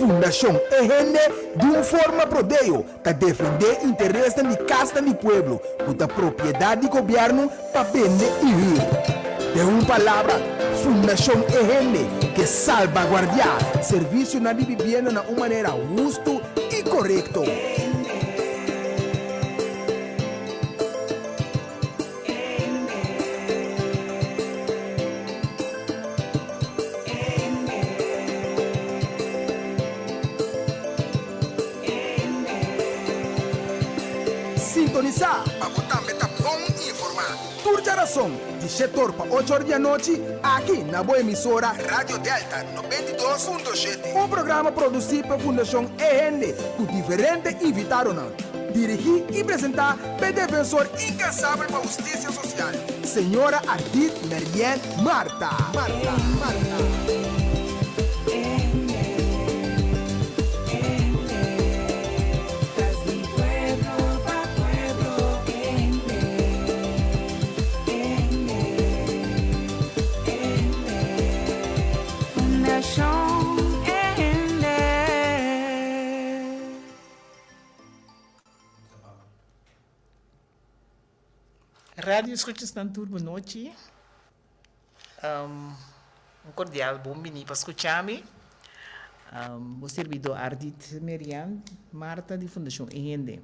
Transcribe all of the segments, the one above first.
Fundashon E Hende di un forma prodeo ta defendé interesnan di kasnan di pueblo ku ta propiedat di gobièrnu pa bende i hür. Den un palabra, Fundashon E Hende ke salbaguardiá servisionan di bibienda na un manera hustu i korekto. Sintonisá pa bo tambe ta bon informá. Tur djarason di shetor pa ochor di anochi aki na bo emisora Radio Delta 92.7. Un programa produsí pa Fundashon E Hende ku diferente invitadonan. Dirigí i presentá p'e defensor inkansabel pa hustisia sosial, señora Ardit Merienne Martha. Martha. Martha. Radio escuchasnan tur bo nochi. Un cordial bon bini pa scucha mi. Bo servidor Ardit Merian Martha di Fundacion E Hende.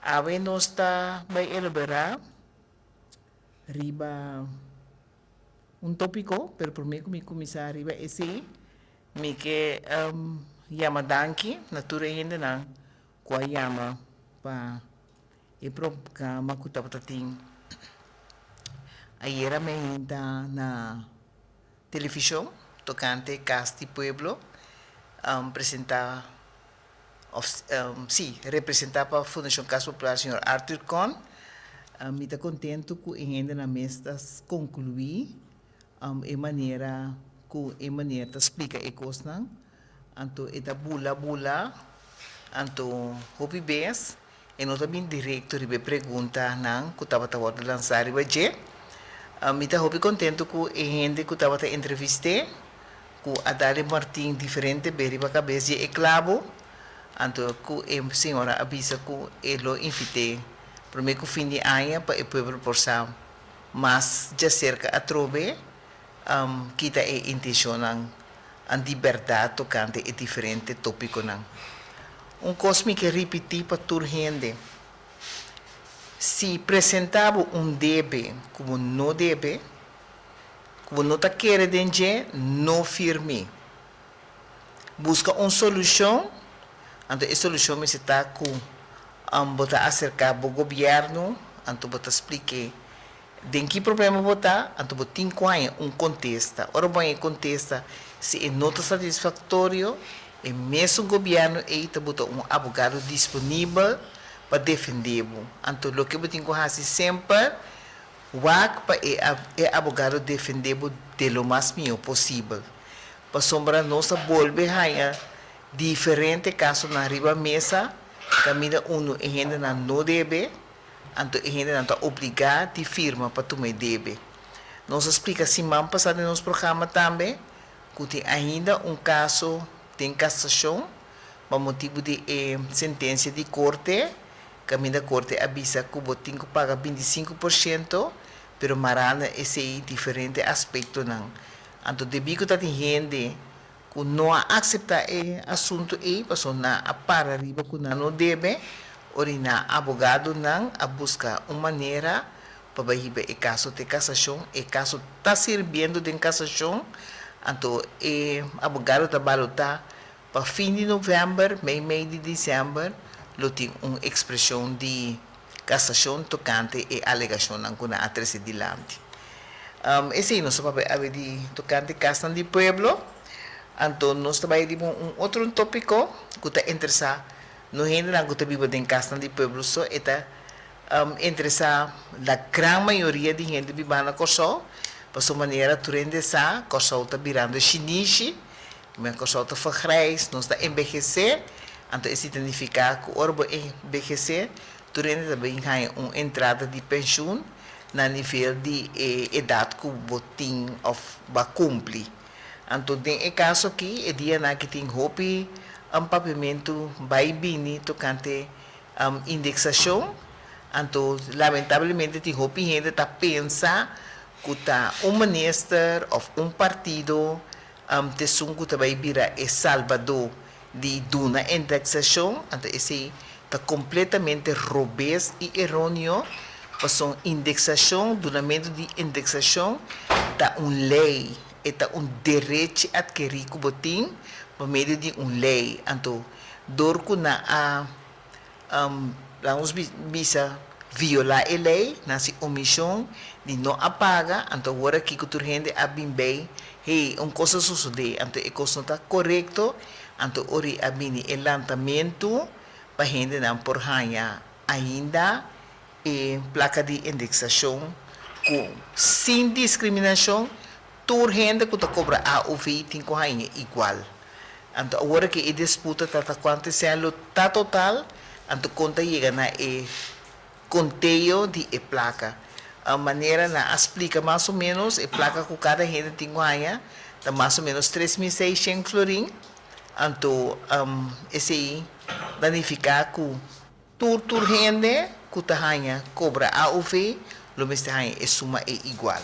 Awe nos ta bay elabora riba un topico, pero prome cu mi cuminsa riba esey, mi ke yama danki na tur e hendenan ku a yama pa e programa ku tabata tin ayera meinta na televishon tokante Kas di Pueblo presenta òf si representá pa Fundashon Kas Popular señor Arthur Kohn. Mi ta kontentu ku e hendenan mes ta konkluí e manera ku e manera ta splika e kosnan. Anto e ta bula bula, anto hopi bes e no ta bin direkto riba e preguntanan ku tabata wòrdu lansá riba dje. Mi ta hopi kontentu ku e hende ku tabata entrevist'é, ku a dal e martin diferente be riba kabes dje e klabo, anto ku e señora a bisa ku e lo invit'é promé ku fin di aña pa e pueblo por sa mas djaserka atrobe Kita e intenshonnan di bèrdat tokante e diferente tópikonan. Un kos mi ke ripití pa tur hende, Si presentá bo un debe ku bo no debe, ku bo no ta kere den dje, no firm'é. Buska un solushon, anto e solushon mester ta ku bo ta aserká bo gobièrnu, anto bo ta splik'é Den ki problema bo ta, anto bo tin ku haña un kontesta. Ora bo haña e kontesta, si e no ta satisfaktorio, e mesun gobièrnu ei ta buta un abogado disponibel pa defendé bo. Anto loke bo tin ku hasi semper, wak pa e e abogado defendé bo de lo mas mihó posibel. Pasobra nos a bolbe haña diferente kasonan riba mesa kaminda unu e hendenan no debe, Anto e hendenan ta obligá di firma pa tuma e debe. Nos a splika siman pasá den nos programa tambe ku tin ainda un kaso den kasashon pa motibu di e sentensia di korte kaminda korte a bisa ku bo tin ku paga 25%, pero mará na esei diferente aspektonan. Anto debí ku ta tin hende ku no a akseptá e asuntu ei pasobra nan a para riba ku nan no debe, ora nan abogadonan a buska un manera pa bai hiba e kaso te kasashon. E kaso ta sirbiendo den kasashon, anto e abogado ta balotá pa fin di novèmber, mei mei di desèmber lo tin un ekspreshon di kasashon tokante e alegashonnan ku nan a trese dilanti. Esei nos ta papia awe di tokante kasnan di pueblo. Anto nos ta bai riba un otro topiko ku ta interesá no hendenan ku ta biba den kasnan di pueblo so, e ta interesá la gran mayoria di hende bibá na Kòrsou. Pasobra manera tur hende sa, Kòrsou ta birando shinishi, Kòrsou ta vergrijs, nos ta enbejesé. Anto esei ta nifiká ku ora bo enbejesé, tur hende ta bin haña un entrada di penshun. na nivel di e edat ku bo tin òf bo a kumpli. Anto den e kaso aki e dianan aki tin hopi papiamentu bai bini tokante indeksashon. Anto lamentablemente tin hopi hende ta pensa ku ta un minister òf un partido t'esun ku ta bai bira e salbadó di duna indeksashon. Anto esei ta kompletamente robes i eróneo, pasobra indeksashon, dunamentu di indeksashon ta un lei, e ta un derechi atkerí ku bo tin pa medio di un lei. Anto dor ku nan a Laga nos bisa violá e lei, nan hasi omishon di no a paga, anto awor aki ku tur hende a bin bei, hey, un kos a sosodé, anto e kos no ta korekto, anto ora i a bini e lantamentu pa hendenan por haña ainda e plaka di indeksashon ku sin diskriminashon tur hende ku ta kobra AOV tin ku haña igual. Anto awor aki e disputa ta ta cuanto esei lo ta total, anto con ta yega na e conteo di e placa. Manera nan a splica mas o menos e placa cu cada hende tin cu haya ta mas o menos 3600 florin, anto esei ta nifica cu tur tur hende cu ta haya cobra AOV lo mester haya e suma e igual.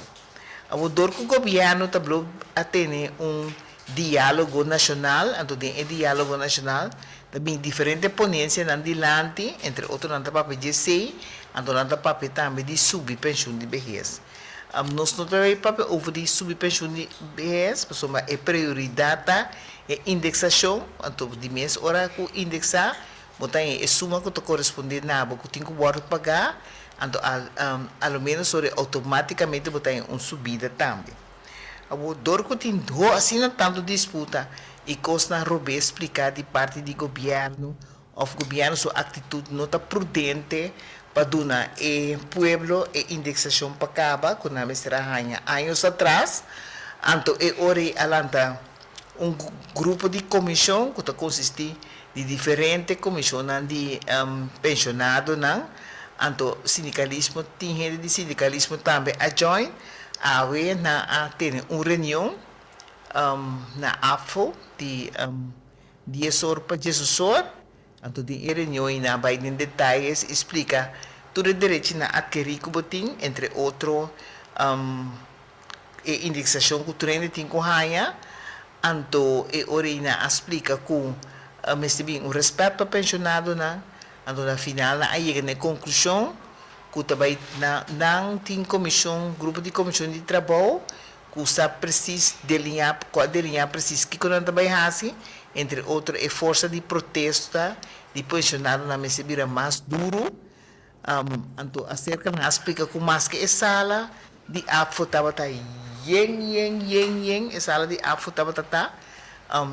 Awor dor cu gobierno ta blo a tene un dialogo nacional, anto den e dialogo nacional ta bin diferente ponencianan dilanti, entre otro nan ta papia dje esey, anto nan ta papia tambe di subi pensioen di behes. Nos no ta bay papia over di subi pensioen di behes, pasobra e prioridad ta e indexacion, anto di mes ora cu indexa Bo ta haña e suma ku ta korespondé na bo ku tin ku wòrdu pagá, anto a lo ménos ora outomátikamente bo ta haña un subida tambe. Awor, dor ku tin ho asina tantu disputa i kosnan robes spliká di parti di gobièrnu òf gobièrnu su aktitut no ta prudente pa duna e pueblo e indeksashon pa kaba ku nan mester a haña años atras, anto e ora ei a lanta un grupo di komishon ku ta konsistí di diferente komishonnan di penshonadonan, anto sindikalismo tin hende di sindikalismo tambe a join, awe nan a tene un reunion na APFO di dies or pa diesdos or, anto den e reunion ei nan a bai den detayes i splika tur e derechinan atkerí ku bo tin, entre otro E indeksashon ku tur hende tin ku haña, anto e ora ei nan a splika ku mester bin un rèspèt pa penshonadonan, anto na final nan a yega na e konklushon ku ta bai na nan tin komishon, grupo di komishon di trabou ku sa presis deliñá, ku a deliñá presis kiko nan ta bai hasi, entre otro e forsa di protesta di penshonadonan mester bira mas duru. Anto aserka nan a splika ku maske e sala di APFO tabata yen, yen, yen, yen, e sala di APFO tabata ta,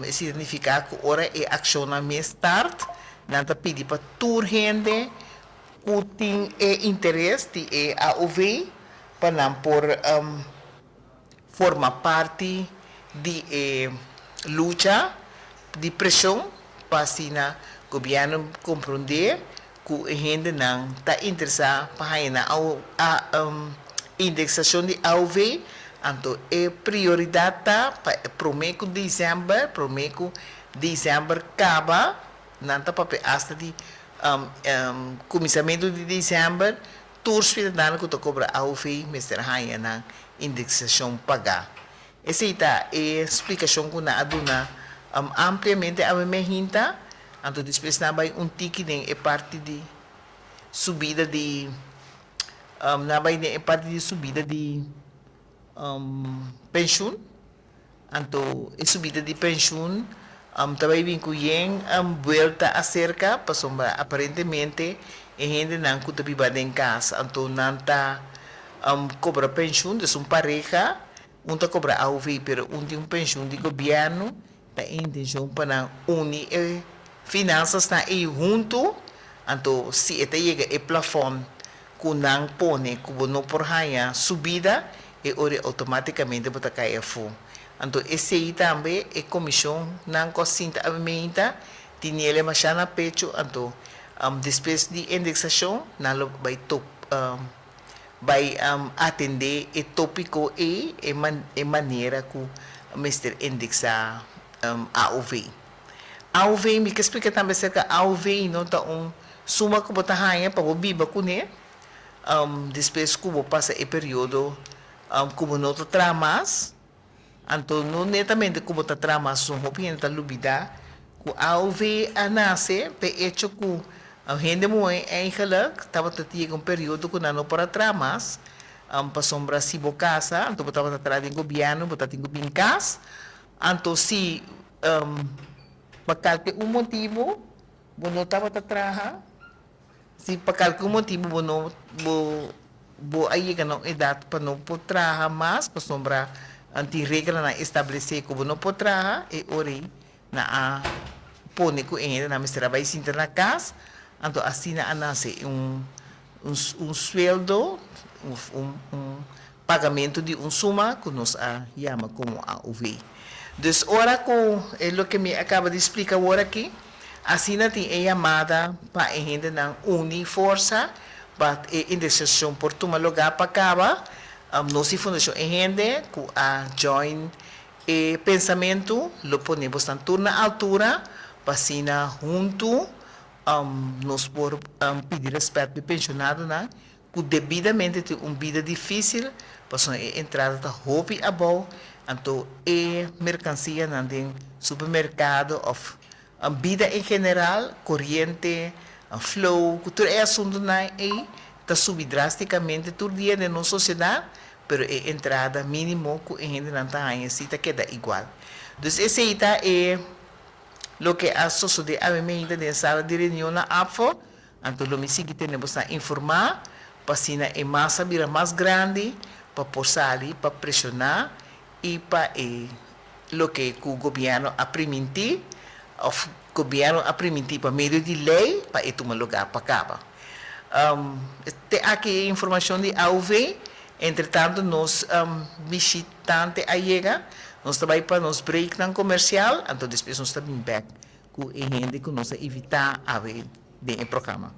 esei ta nifiká ku ora e akshonnan mes start, nan ta pidi pa tur hende ku tin e interes di e AOV pa nan por forma parti di e lucha di preshon pa asina gobièrnu komprondé ku e hendenan ta interesá pa haña nan indeksashon di AOV, anto e prioridat ta pa e promé ku desèmber, promé ku desèmber kaba, nan ta papia asta di kuminsamentu di desèmber, tur siudadano ku ta kobra AOV mester haña nan indeksashon pagá. Esei ta e splikashon ku nan a duna ampliamente awe mehinta. Anto despues nan a bai un tiki den e parti di subida di nan a bai den e parti di subida di penshun. Anto e subida di penshun ta bai bin ku yen buelta aserka pasobra aparentemente e hendenan ku ta biba den kas anto nan ta kobra penshun, dus un pareha un ta kobra AOV pero un tin un penshun di gobièrnu. Ta e intencion pa nan uni e finansasnan ei huntu, anto si e ta yega e plafon ku nan pone ku bo no por haña subida, e ora outomátikamente bo ta kai afó. Anto esei tambe e komishonnan ku a sinta a meinta tin niele mashá na pechu, anto despues di indeksashon nan lo bai top bai atendé e tópiko ei, e manera ku. mester indeksá AOV. AOV, mi ke splika tambe aserka AOV no ta un suma ku bo ta haña pa bo biba kuné despues ku bo pasa e periodo ku bo no ta traha mas. Anto no netamente ku bo ta traha mas un hopi hende ta lubidá ku AOV a nase p'e echo ku hende muhé eigenlik tabata ta yega un periodo ku nan no por a traha mas pasobra si bo kasa anto bo tabata traha den gobièrnu bo ta tin ku bin kas anto si pa kalke un motibu bo no tabata traha. Si pa kalke motibu bo no bo bo a yega na un edat pa no por traha mas pasobra tin reglanan establesé ku bo no por traha, e ora ei nan a pone ku e hendenan mester a bai sinta na kas, anto asina a nase un un sueldo òf un un pagamentu di un suma ku nos a yama komo AOV. Dus ora ku e loke mi a kaba di splika awor aki, asina tin e yamada pa e hendenan uni forsa pa e indexashon por tuma lugá pa kaba. Nos di Fundashon E Hende ku a join e pensamentu lo pone bosnan tur na altura pa asina huntu nos por pidi rèspèt pa e penshonadonan ku debidamente tin un bida difísil pasobra e entrada ta hopi abou, anto e merkansianan den supermerkado òf bida en general, koriente, flow, ku tur e asuntunan ei ta subi drástikamente tur dia den nos sosiedat, pero e entrada mínimo ku e hendenan ta haña si ta keda igual. Dus esei ta e loke a sosodé awe meinta den sala di reunion na APFO. Anto lo mi sigui tene boso informá pa asina e masa bira mas grandi pa por sali pa preshoná i pa e loke ku gobièrnu a primintí òf gobièrnu a primintí pa medio di lei pa e tuma lugá pa kaba. Te aki e informashon di AOV. Entretantu nos bishitante a yega. Nos ta bai pa nos breaknan komersial anto despues nos ta bin bèk ku e hende ku nos a invitá awe den e programa.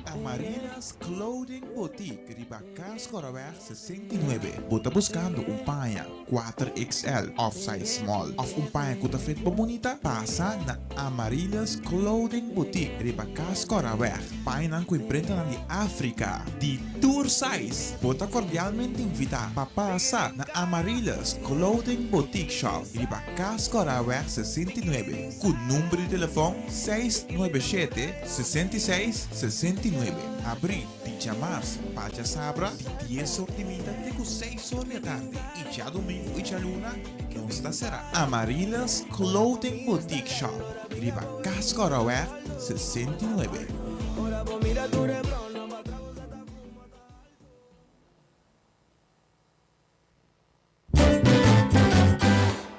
Amaryllis Clothing Boutique riba Cas Coraweg 69. Bo ta buscando un paña kuater XL of size small of un paña cu ta fit bo bunita? Pasa na Amaryllis Clothing Boutique riba Cas Coraweg. Pañanan cu imprentanan di Africa di tur size. Bo ta cordialmente invita pa pasa na Amaryllis Clothing Boutique Shop riba Cas Coraweg 69. Ku number di telefòn seis nuebe shete, 66, 69. Abrí di djamars pa djasabra di dies or di minta te ku seis or di atardi i djadumingu i djaluna nos ta será. Amaryllis Clothing Boutique Shop riba Cascoraweg 69.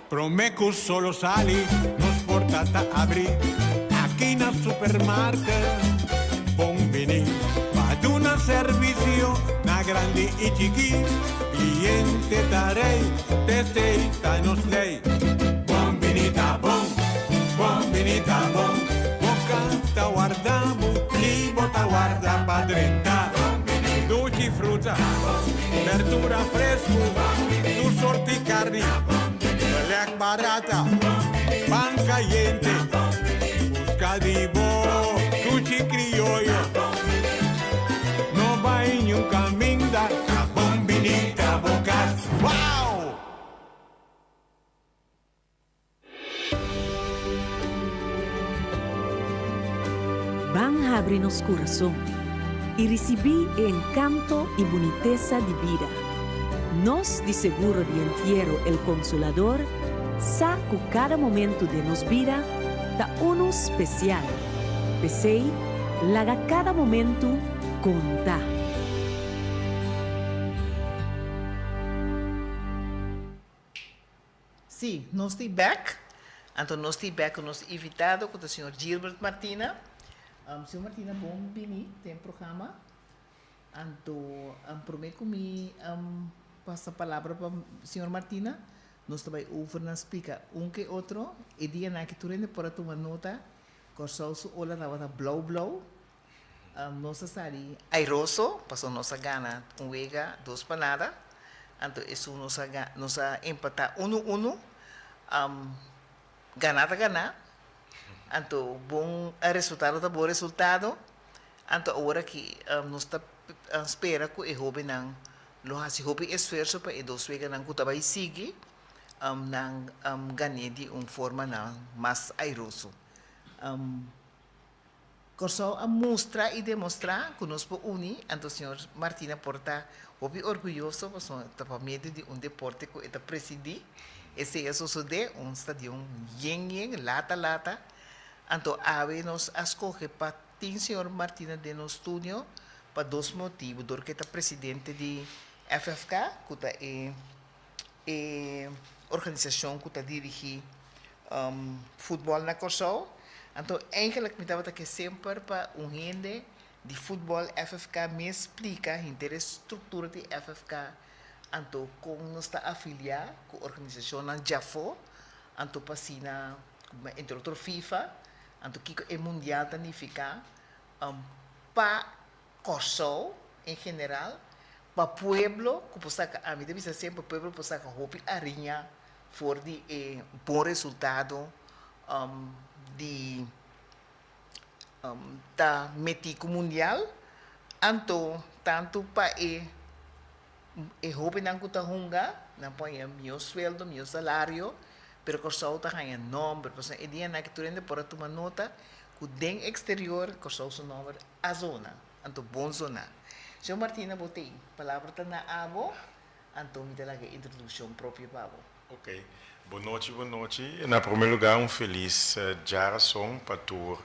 Prome cu solo sali, nos porta ta abri aki na Supermarket. Bon bini pa duna servicio na grandi y chiki. Cliente ta rey, t'esey ta nos ley. Bon bini ta bon, bon bini ta bon. Bo canta warda bo, ni bo ta warda pa drenta. Duchi fruta, berdura fresku, tur sorti karni, belèk barata, pan kayente, buska di bo duchi krioyo. No bai niun kaminda, ta bon bini ta bo kas. Wow! Ban habri nos kurason i risibí e enkanto i bunitesa di bida. Nos di Seguro di Entiero El Consolador sa ku kada momentu den nos bida ta unu spesial. P'esei, laga kada momentu konta! Sí, nos tin bek. Anto nos tin bek ku nos invitado ku ta señor Gilbert Martina. Señor Martina bon bini den programa. Anto prome ku mi pasa palabra pa señor Martina, nos ta bai over na splika un ke otro. E dianan aki tur hende por a tuma nota, Kòrsou su ola tabata blou blou. Nos a sali airoso pasobra nos a gana un wega dos pa nada. Anto esun nos a nos a empatá unu unu. Ganá ta ganá. Anto bon resultado ta bon resultado. Anto awor aki nos ta spera ku e hóbennan lo hasi hopi esfuerso pa e dos weganan ku ta bai sigui nan gan'é di un formanan mas airoso. Kòrsou a mustra i demostrá ku nos por uni, anto señor Martina por ta hopi orguyoso pasobra ta pa medio di un deporte ku e ta presidí esei a sosodé, un stadion yen yen, lata lata. Anto awe nos a skohe pa tin señor Martina den nos studio pa dos motibu, dor ku e ta presidente di FFK ku ta e e organisashon ku ta dirigí futbòl na Kòrsou. Anto eigenlijk mi tabata ke semper pa un hende di futbòl FFK mes splika henter e struktura di FFK, anto kon nos ta afiliá ku organisashonnan djafó, anto pa asina entre otro FIFA, anto kiko e mundial ta nifiká pa Kòrsou en general, pa pueblo ku por saka, ami ta bisa semper pueblo por saka hopi ariña for di e bon resultado di ta metí ku mundial, anto tantu pa e e hóbennan ku ta hunga nan por haña mihó sueldo, mihó salario, pero Kòrsou ta haña nòmber, pasobra e dianan aki tur hende por a tuma nota ku den eksterior Kòrsou su nòmber a zona, anto bon zona. Señor Martina bo tin palabra ta na abo, anto mi ta laga e introdukshon propio pa bo. Ok. Bon nochi, bon nochi. Na prome lugar un felis djarason pa tur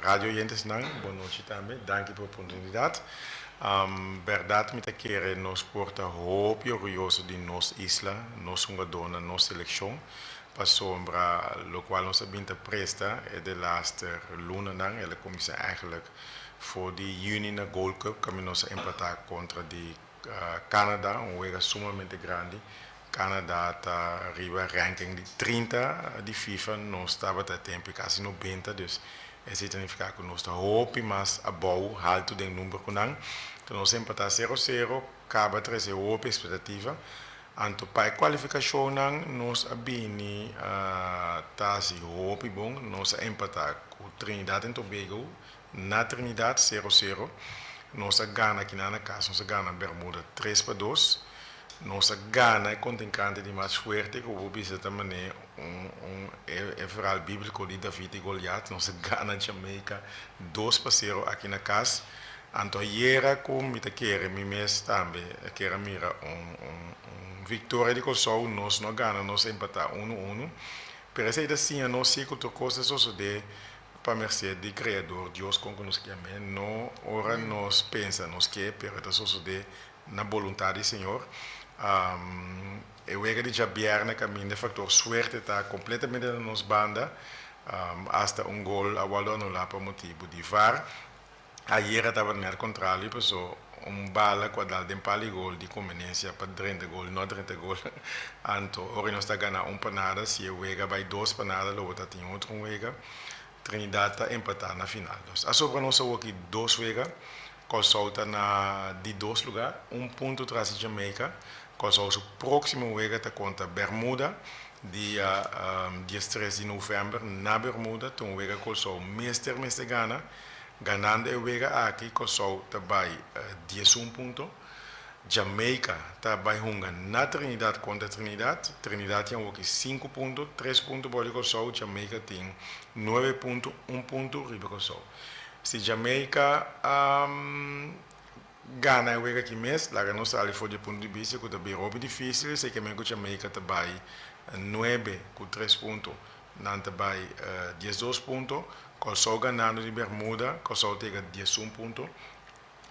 radio oyentesnan. Bon nochi tambe. Danki pa oportunidat. Bèrdat mi ta kere nos por ta hopi orguyoso di nos isla, nos hungadónan, nos selekshon. Pasobra lokual nos a bin ta presta e delaster lunanan, el a kuminsá eigenlijk for di yüni na Gold Cup kaminda nos a empatá kontra di Canada, un wega sumamente grandi. Canada ta riba ranking di 30 di FIFA, nos tabata e tempu kasi 90, dus esei ta nifiká ku nos ta hopi mas abou, haltu den number ku nan. Enton nos empatá sero sero, kaba trese hopi ekspektativa. Anto pa e kualifikashonnan nos a bini ta hasi hopi bon, nos a empatá ku Trinidad en Tobago na Trinidad sero sero, nos a gana kinan na kas, nos a gana Bermuda 3-2, nos a gana e kontrinkante di mas fuerte ku bo bisa ta manera un un e verhaal bíbliko di David i Goliat, nos a gana Jamaica 2-0 aki na kas. Anto ayera ku mi ta kere mi mes tambe kier a mira un un un viktoria di Kòrsou, nos no a gana, nos a empatá unu unu, pero esei ta siña nos si ku tur kos ta sosodé pa merced di Kreador Dios kon ku nos ke amé, no ora nos pensa nos ke, pero e ta sosodé na boluntat di Señor. E wega di djabièrnè kaminda e faktor suerte ta kompletamente na nos banda, asta un gol a wòrdu anulá pa motibu di var. Ayera tabata net contrario paso un bala cu a dal den pal y gol di conveniencia pa drenta gol no a drenta gol anto ora nos ta gana un pa nada si e wega bay dos pa nada lo bo ta tin otro un wega Trinidad ta empata na final dus a sobra nos awoki dos wega Corsou ta na di dos lugar un punto tras di Jamaica Corsou su proximo wega ta contra Bermuda dia 13 di november na Bermuda ta un wega Corsou mester mester gana. Ganando e wega aki Kòrsou ta bai 11 punto. Jamaica ta bai hunga na Trinidad kontra Trinidad. Trinidad tin awoki 5 punto, 3 punto bou di Kòrsou. Jamaica tin 9 punto, 1 punto riba Kòrsou. Si Jamaica gana e wega aki mes, laga nos sali for di e punto di bista ku ta bira hopi difísil. Esei ke men ku Jamaica ta bai 9 ku 3 punto. Nan ta bai 12 punto. Kòrsou ganando di Bermuda, Kòrsou ta yega 11 punto.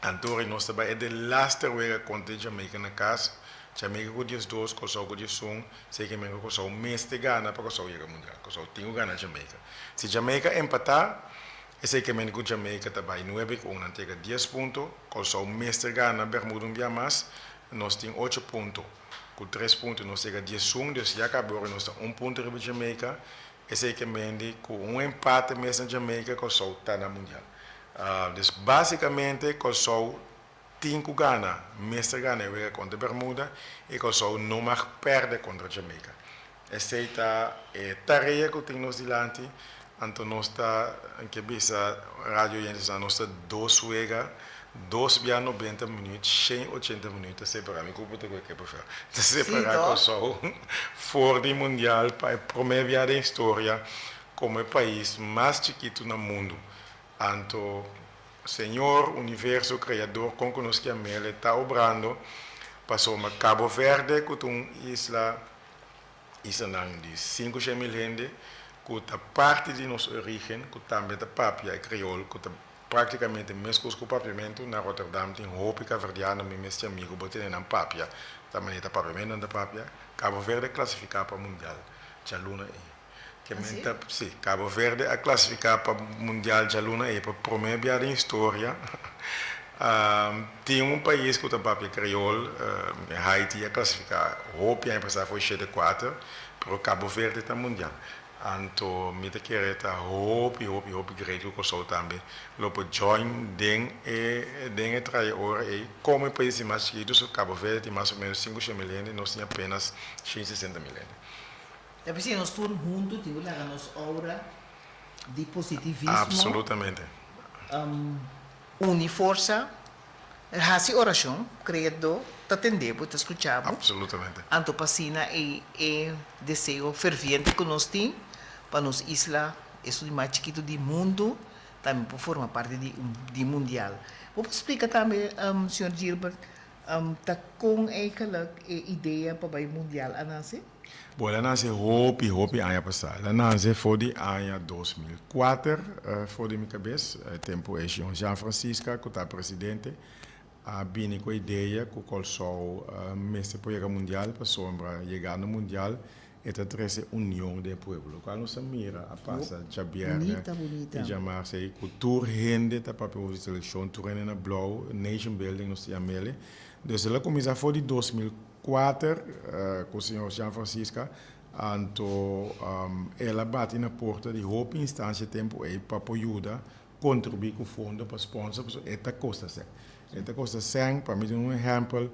Anto nos ta bai e delaster wega kontra di Jamaica na kas. Jamaica ku 12, Kòrsou ku 11. Esei ke men ku Kòrsou mester gana pa Kòrsou yega mundial. Kòrsou tin ku gana Jamaica. Si Jamaica empatá, esei ke men ku Jamaica ta bai 9 ku 1, nan ta yega 10 punto. Kòrsou mester gana Bermuda un bia mas. Nos tin 8 punto. Ku 3 punto nos yega 11, dus ya kaba ora nos ta un punto riba Jamaica. Esei ke mende ku un empate mes na Jamaica Kòrsou ta na mundial. Dus basikamente Kòrsou Tin ku gana, mester gana e wega kontra Bermuda i Kòrsou no mag pèrdè kontra Jamaica. Esei ta e tarea ku tin nos dilanti, anto nos ta ke bisa radio oyentesnan nos ta dos wega, dos bia nobenta minüt, shen ochenta minüt ta separá, mi kupo ta ku e kippenvel, ta separá Kòrsou for di mundial pa e promé bia den historia komo e pais mas chikitu na mundu. Anto Señor, Universo, Creador, con cu nos kiamele, ta obrando, pasobra Cabo Verde, cu ta un isla, islanan di 500.000 hende, cu ta parti di nos origen, cu tambe ta papia e creol, cu ta practicamente mescos cu papiamento, na Rotterdam tin hopi Caverdiano, mi mes tin amigo, bo tene nan papia, ta manera ta papiamento nan ta papia, Cabo Verde clasifica pa Mundial djaluna ei. Ke men ta, sí, Cabo Verde a clasifica pa Mundial djaluna ei pa prome bia den historia. Tin un pais cu ta papia creol, Haiti a clasifica hopi aña pasa for shete kuater, pero Cabo Verde ta Mundial. Anto mi ta kere ta hopi hopi hopi great cu Kòrsou tambe lo por join den e den e traye ora ei como e pais di mas chikitu, so Cabo Verde tin mas o menos 500.000 hende, nos tin apenas 160.000 hende. Ta p'esei nos tur huntu tin ku laga nos oura di positivismo. Absolutamente. Uni forsa, hasi orashon, Kreadó ta tende bo, ta skucha bo. Absolutamente. Anto pa asina e e deseo ferviente ku nos tin pa nos isla, esun di mas chikitu di mundu, tambe por forma parti di di mundial. Bo por splika tambe, señor Gilbert, ta kon eigenlijk e idea pa bai mundial a nase? Bo, el a nase hopi, hopi aña pasá. El a nase for di aña 2004, for di mi kabes. E tempu ei Jean Jean Francisca, ku ta presidente, a bini ku e idea ku Kòrsou mester por yega mundial, pasobra yegando mundial e ta trese union den e pueblo. Lokual nos a mira a pasa djabièrnè i djamars ei, ku tur hende ta papia over di selekshon, tur hende na blou, nation building nos ta yam'el. Dus el a kuminsá for di 2004 ku señor Jean Francisca, anto el a bati na porta di hopi instansia tempu ei pa por yuda kontribuí ku fondo pa sponsor, pasobra e ta kosta sèn. E ta kosta sèn, pa mi duna un ehèmpel,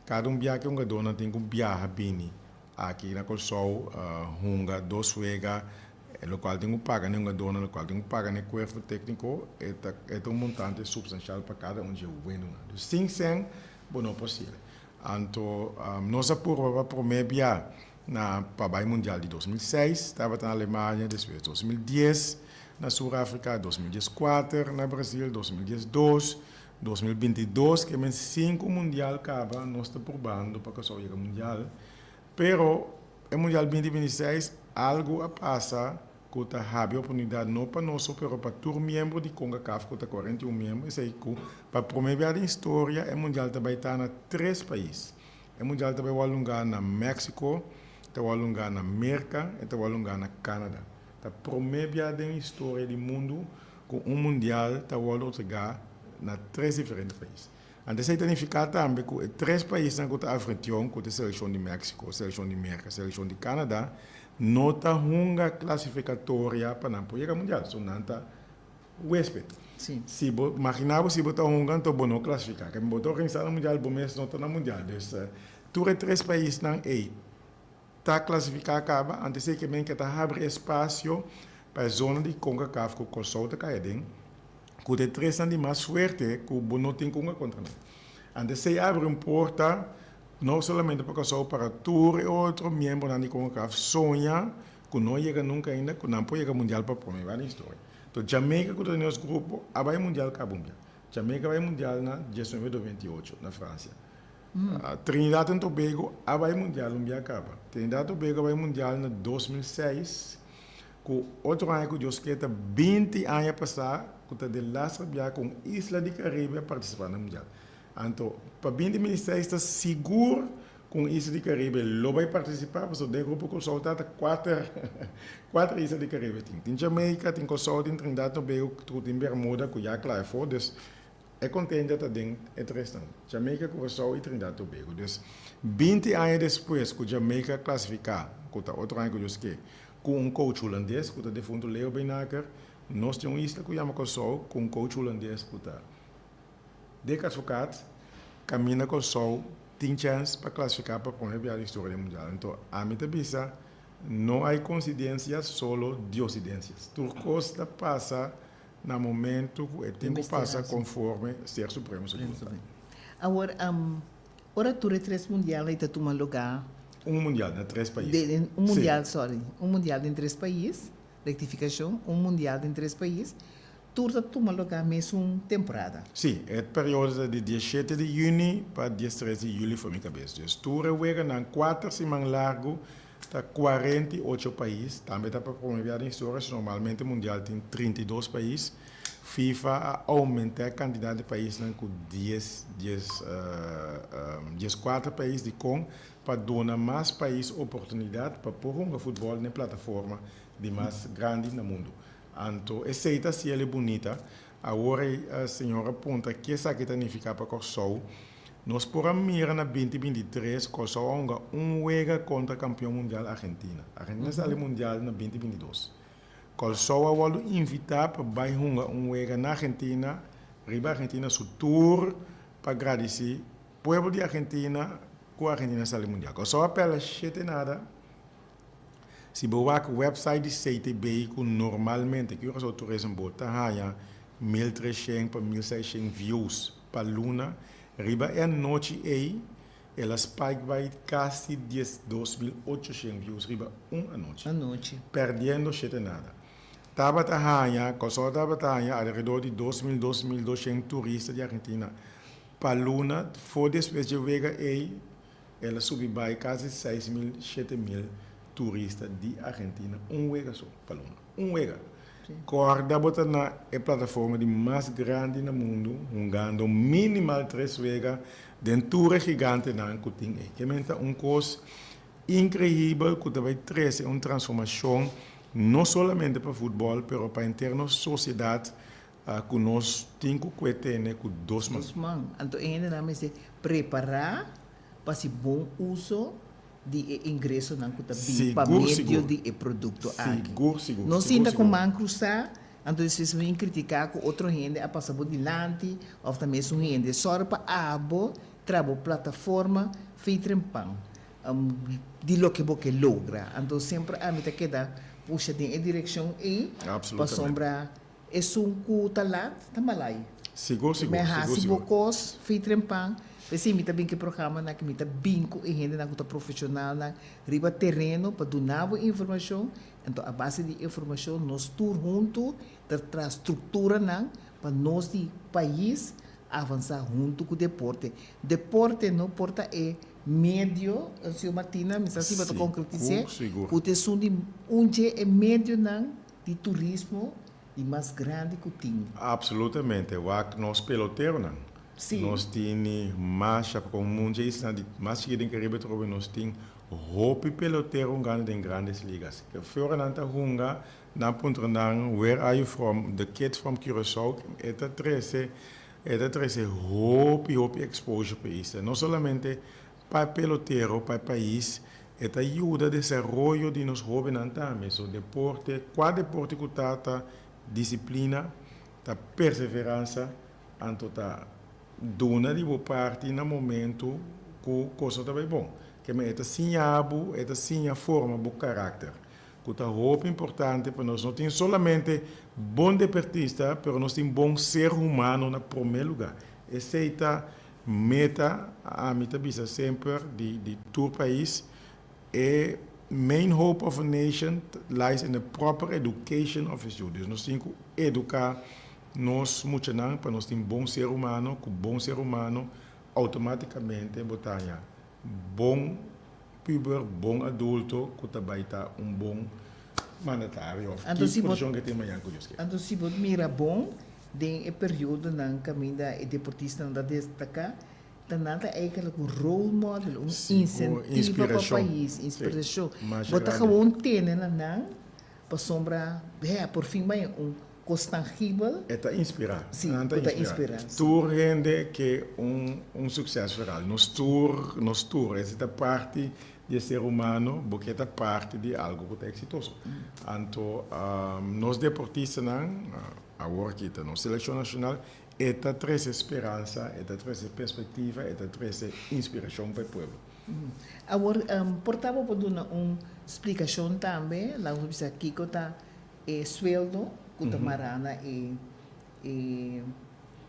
kada un biaha ku e hungadónan tin ku biaha bini aki na Kòrsou hunga dos wega, lokual tin ku paga na e hungadónan, lokual tin ku paga na e kuerpo tékniko, e ta e ta un montante supstanshal pa kada un dje wendonan. Dus sin sèn bo no por sirbi. Anto nos a purba pa promé bia na pa bai mundial di 2006, tabata na Alemania, despues 2010 na Sur Afrika, 2014 na Brasil, 2012, 2022, ke men sinku mundial kaba nos ta purbando pa Kòrsou yega mundial. Pero e mundial 2026 algu a pasa ku ta habri oportunidat no pa nos so pero pa tur miembro di Concacaf ku ta 41 miembro, esei ku pa promé bia den historia e mundial ta bai ta na tres pais. E mundial ta bai wòrdu lungá na Mexico, ta wòrdu lungá na Merka i ta wòrdu lungá na Canada. Ta promé bia den historia di mundu ku un mundial ta wòrdu otorgá na tres diferente pais. Anto esei ta nifiká tambe ku e tres paisnan ku ta anfitrion, ku ta e selekshon di Mexico, selekshon di Merka, selekshon di Canada, no ta hunga klasifikatoria pa nan por yega mundial. So nan ta huésped. Si bo imaginá bo si bo ta hunga anto bo no klasifiká. Ke bo ta organisá na mundial bo mes no ta na mundial. Dus tur e tres paisnan ei ta klasifiká kaba. Anto esei ke men ke ta habri espasio pa e zona di Concacaf ku Kòrsou ta kai aden. Ku ta e tresnan di mas fuerte ku bo no tin ku hunga kontra nan. Anto esei abri un porta no solamente pa Kòrsou, para tur e otro miembronan di Concacaf soña ku no yega nunka ainda ku nan por yega mundial pa prome bia den historia. Enton Jamaica ku ta den nos grupo a bai mundial kaba un bia. Jamaica a bai mundial na diesnuebe dos 28 na Francia. Trinidad and Tobago a bai mundial un bia kaba. Trinidad and Tobago a bai mundial na 2006 ku otro aña ku Dios ke ta 20 aña pasá ku ta de laatste bia ku un isla di Caribe a partisipá na mundial. Anto pa 2006 ta sigur ku un isla di Caribe lo bai partisipá pasobra den grupo Kòrsou ta ta kuater kuater isla di Caribe tin. Tin Jamaica, tin Kòrsou, tin Trinidad Tobago ku tin Bermuda ku ya kla afó. Dus e kontender ta den e tresnan, Jamaica, Curaçao i Trinidad Tobago. Dus 20 aña despues ku Jamaica klasifiká, ku ta otro aña ku Dios ke, ku un coach hulandes ku ta defuntu Leo Beenhakker, nos tin un isla ku yama Kòrsou ku un coach hulandes ku ta Dick Advocaat. Kaminda Kòrsou tin chèns pa klasifiká pa promé bia den historia di mundial. Anto ami ta bisa no hay coincidencias solo diosidencias. Tur kos ta pasa na momento ku e tin ku pasa konforme Ser Supremo su boluntat. Awor, ora tur e tres mundial ei ta tuma lugá. Un mundial na tres pais. Un mundial, sorry, un mundial den tres pais, rektifikashon, un mundial den tres pais. Tur ta tuma lugá mesun temporada. Sí, e periodo ta di diesshete di yüni pa diestres di yüli for mi kabes. Dus tur e weganan kuater siman largu ta 48 pais. Tambe ta pa prome bia den historia, si normalmente mundial tin 32 pais. FIFA a oumentá e kantidat di paisnan ku dies dies 14 pais dikon pa duna mas pais oportunidat pa por hunga futbòl den e plataforma di mas grandi na mundu. Anto esei ta hasiel e bunita. Awor e señor a puntra ke esaki ta nifiká pa Kòrsou. Nos por a mira na 2023 Kòrsou a hunga un wega kontra kampion mundial Argentina. Argentina sali mundial na 2022. Kòrsou a wòrdu invitá pa bai hunga un wega na Argentina riba Argentina su tur pa gradisí pueblo di Argentina ku Argentina sali mundial. Kòrsou a pèrdè shete nada. Si bo wak website di CTB ku normalmente Curaçao Tourism Board ta haña 1300 pa 1600 views pa luna, riba e anochi ei el a spike bai kasi 12.800 views riba un anochi. Anochi. Perdiendo shete nada. Tabata haña, Kòrsou tabata haña alrededor di 2000, 2200 turista di Argentina pa luna for despues dje wega ei. El a subi bai kasi 6000, 7000 turista di Argentina un wega so pa luna. Un wega. Kòrda bo ta na e plataforma di mas grandi na mundu hungando minimal tres wega den tur e gigantenan ku tin ei. Ke men ta un kos inkreibel ku ta bai trese un transformashon no solamente pa futbòl pero pa henter nos sosiedat ku nos tin ku kue tene ku dos man. Dos man. Anto e hendenan mester prepará pa hasi bon uso di e ingresonan ku ta bin pa medio di e produkto aki. Sigur, sigur. No sinta ku man krusá, anto despues bo bin kritiká ku otro hende a pasa bo dilanti òf ta mesun hende. Sòru pa abo traha bo plataforma fei trempan di loke bo ke logra. Anto semper ami ta keda pusha den e direkshon ei pasobra Esun ku ta lat ta malai. Sigur, sigur, Mi a sigur, hasi bo sigur. kos fi trempan. P'esei mi ta bin ku e programanan aki, mi ta bin ku e hendenan ku ta profeshonalnan riba tereno pa duna bo informashon. Anto a base di informashon nos tur huntu ta traha strukturanan pa nos di pais avansá huntu ku deporte. Deporte no por ta e medio, señor Martina, mi sa si bo ta konkretis'é, Sigur, sigur. ku ta esun di un dje e medionan di turismo di mas grandi ku tin. Absolutamente, wak nos peloteronan. Sí. Nos tini masha, pa kon munchi isla di mas chikí den Caribe trobe nos tin hopi pelotero hungando den Grandes Ligas. Ke ora nan ta hunga, nan puntra nan where are you from, the kids from Curaçao, e ta trese e ta trese hopi hopi exposure pa e isla. No solamente Pa e pelotero, pa e pais, e ta yuda desaroyo di nos hobennan tambe. So deporte, kua deporte ku ta, ta disiplina, ta perseveransa, anto ta duna di bo parti na momento ku kos no ta bai bon. Keme e ta siña bo, e ta siña forma bo karakter, ku ta hopi importante pa nos no tin solamente bon deportista, pero nos tin bon ser humano na prome luga. Esei ta Meta, ami ta bisa semper di di tur pais, e main hope of a nation lies in the proper education of its youth. Dus nos tin ku eduká nos muchanan pa nos tin bon ser humano, ku bon ser humano outomátikamente bo ta haña bon puber, bon adulto ku ta bai ta un bon mandatario òf Anto ki si bo posishon ke tin mañan ku Dios ke. Anto si bo mira bon den e periodonan kaminda e deportistanan ta destaká, ta nan ta eigenlijk un role model, un Sigur, insentiva pa inspirashon. pais, Sí, inspirashon. masha Bo ta grandi. gewoon tene na nan pasobra, hè, por fin bai un kos tangibel. E ta inspirá. Sí, Nan ta ku ta inspirá. inspirá, sí. Tur hende ke un un sukses veral. Nos tur, nos tur, esei ta parti di e ser humano, bo ke ta parti di algu ku ta eksitoso. Anto nos deportistanan, awor aki ta nos selekshon nashonal. E ta trese speransa, e ta trese perspektiva, e ta trese inspirashon pa e pueblo. Awor, por ta bo por duna un splikashon tambe, laga nos bisa kiko ta e sueldo ku ta mará na e e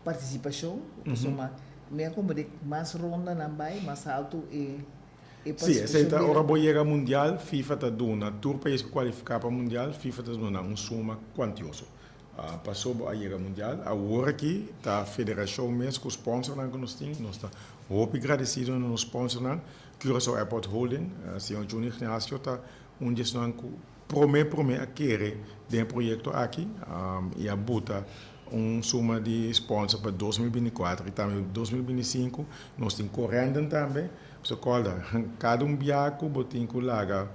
partisipashon, pasobra mi a komprendé mas rondanan bai, mas haltu e e Sí, esei partisipashon ta bira. ora bo yega mundial, FIFA ta duna tur pais ku kualifiká pa mundial, FIFA ta duna un suma kuantioso. Paso bo a yega mundial. Awor aki ta federashon mes ku sponsornan ku nos tin. Nos ta hopi gradesido na nos sponsornan. Curaçao Airport Holding, señor Juni Ignacio ta un di esnan ku prome prome a kere den e proyekto aki i a buta un suma di sponsor pa 2024 i tambe 2025. Nos tin Corendon tambe. So kòrda, kada un bia ku bo tin ku laga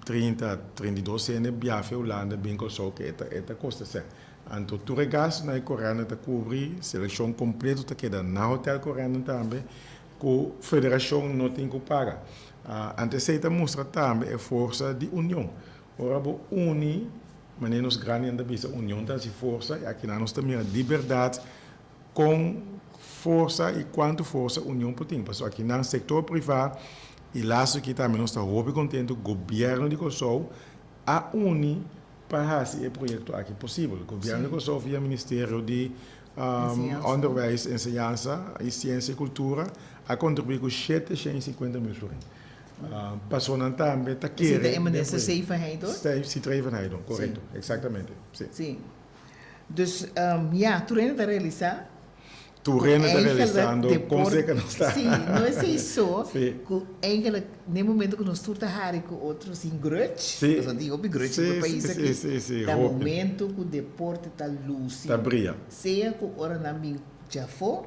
30, 32 hende biaha fe Hulanda bin Kòrsou ke e ta e ta kosta sèn. Anto tur e gastunan e Corendon ta kubri, selekshon kompleto ta keda na hotel Corendon tambe ku federashon no tin ku paga. Anto esei ta mustra tambe e forsa di union. Ora bo uni, manera nos grandinan ta bisa union ta hasi forsa i akinan nos ta mira di bèrdat Kon forsa i kuantu forsa Union por tin? Pasobra akinan sektor privá i lastu aki tambe nos ta hopi kontentu gobièrnu di Kòrsou a uni pa hasi e proyekto aki posibel. Gobièrnu di Kòrsou via Ministerio di Onderwijs, Enseñansa i Siensia i Kultura a kontribuí ku 750 mil florin. Pasobra nan tambe ta kere. Esei ta e minister Stevenheidon? Stevenheidon, korekto, eksaktamente, si. Dus ya, tur hende ta realisá Tur ku hende ta eigenlijk realisando kon depor seka nos ta. Sí, no esei so, Sí. ku eigenlijk den momento ku nos tur ta hari ku otro sin grudge, Sí. pasobra tin hopi grudge den Sí, e pais sí, aki, sí, sí, sí, ta hopi. momento ku deporte ta lusi. Ta bria. Sea ku ora nan bin djafó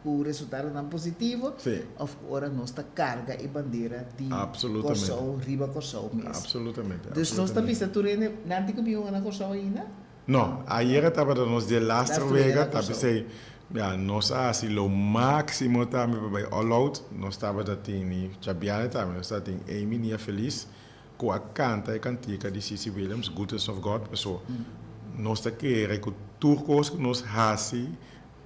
ku resultadonan positivo Sí. of ku ora nos ta karga e bandera di Absolutamente. Kòrsou riba Kòrsou mes. Absolutamente, Dus nos ta absolutamente. bisa tur hende, nan tin ku bin hunga na Kòrsou ainda? No, ayera tabata nos di e laster Laster wega wega, na ta Kòrsou. p'esei, ya, nos a hasi lo máksimo tambe pa bai all out. Nos tabata tini djabièrnè tambe, nos tabatin Amy Nia Feliz ku a kanta e kantika di CC Williams, Goodness of God, paso nos ta kere ku tur kos ku nos hasi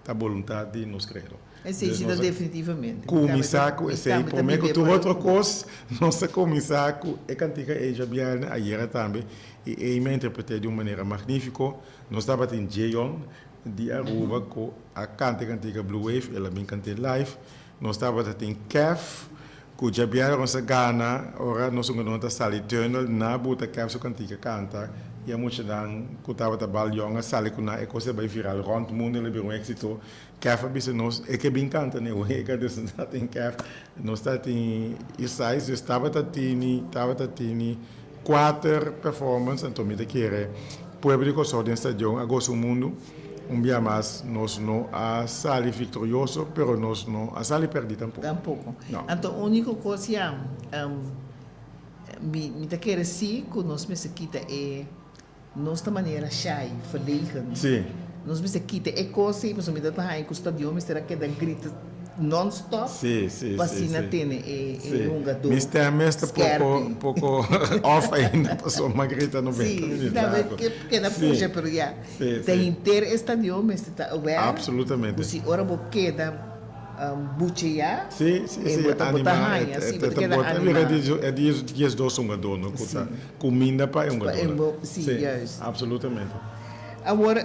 ta boluntat di nos Kreador. Esei Dus si ta nos a definitivamente. kuminsá ku Mi esei, tambe ta promé ku bib'é tur por otro kos, nos a kuminsá ku e kantika ei djabièrnè, ayera tambe, i Amy a interpret'é di un manera magnífiko. Nos tabatin Jeyon di Aruba ku a kanta e kantika Blue Wave, el a bin kant'é live. Nos tabata tin Kev ku djabièrnè nos a gana ora nos hungadónan ta sali tunnel na buta Kev su kantika kanta i e muchanan ku tabata bal yòn a sali ku nan e kos a bai viral rònt mundu el a bira un éksito. Kev a bisa nos e ke bin kanta n'e wega dus nos ta tin Kev nos ta tin Isais dus tabata tini tabata tini kuater performance anto mi ta kere pueblo di Kòrsou den stadion a gosa un mundu. Un bia mas nos no a sali victorioso, pero nos no a sali perdi tampoco. Tampoco. No. Anto unico cos ya, mi mi ta kere si cu nos mester kita e, nos ta manera shy, verlegen. Si. Nos mester kita e cos ey, pasobra mi ta ta haña cu stadion mester a keda grita non stop Sí, sí, pa sí, asina sí. tene e Sí. e hungadó Mi stem mes ta poco, skerpi. poco off ainda, pasobra mi a grita 90 Sí, minuut ta largo. ke keda Sí. pusha, pero ya. Sí, Ta sí. henter e stadion mester ta aware Absolutamente. ku si ora bo keda bucheá, Sí, sí, e sí, bo ta bo ta anima, e haña, e sí, bo ta ta keda bota mira animá. e di 12 hungadó no ku ta Sí. kuminda pa e Pa e hungadónan. bo, sí, Sí, juist. absolutamente. Awor,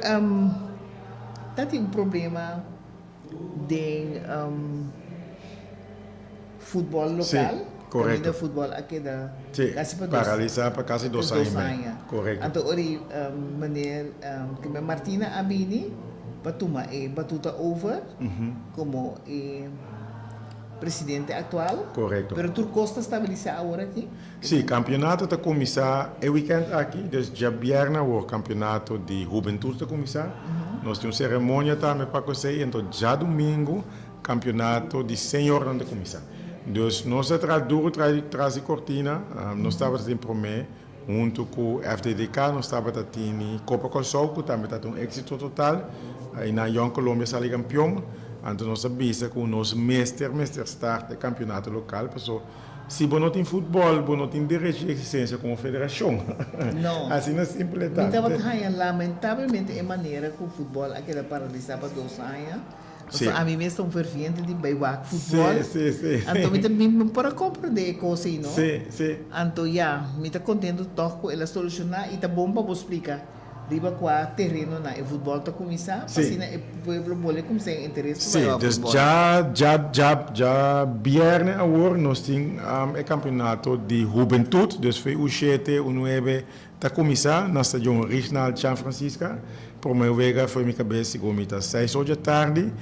ta tin un problema den futbol local. Sí, correcto. Caminda futbol a keda Sí, casi pa dos paralisa pa casi dos aña y dos mei. aña. Correcto. Anto ora y meneer Kimen Martina a bini pa tuma e batuta over como e presidente actual. Correcto. Pero tur cos ta stabilisa awor aki? Sí, campeonato ta cuminsa e weekend aki, dus djabièrnè awor campeonato di hubentud ta cuminsa. Nos tin un ceremonia tambe pa cu esey, enton djadumingu campeonato di seniornan ta cuminsa. Dus nos a traha duro tras di cortina, nos tabata tin prome hunto cu FDDK nos tabata tini Copa Kòrsou cu tambe tabata un exito total, aynan Jong Colombia sali campeon, anto nos a bisa cu nos mester mester start e campeonato local paso. Si bo no tin futbòl, bo no tin derecho di eksistensia komo federashon. No. Asina simpel e ta. Mi tabata haña lamentablemente e manera ku futbòl a keda paralisá pa dos aña. Pasobra ami mes ta un ferviente di bai wak futbòl. Sí, sí, sí. Anto mi ta mi no por a komprendé e kos ei, no. Sí, sí. Anto ya, mi ta kontento tòg ku el a solushoná i ta bon pa bo splika riba kua terenonan e futbòl ta kuminsá, pa asina e pueblo bolbe kuminsá e interes pa bai wak futbòl. Sí, dus dja, dja, dja, dja bièrnè awor nos tin e kampeonato di hubentut, dus for U shete, U nuebe ta kuminsá na stadion Rignald Chan Francisca. Promé wega for mi kabes sigur mi ta seis or dja tardi.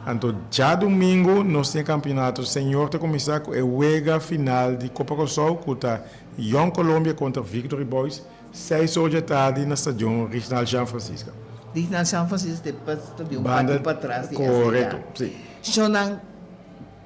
Anto djadumingu nos tin e kampeonato senior ta kuminsá ku e wega final di Kopa Kòrsou ku ta Jong Colombia kontra Victory Boys. Seis or dje tardi na stadion Rignald Jean Francisca. Rignald Jean Francisca ta e stadion parti patras di SDK. Korekto, si. Shownan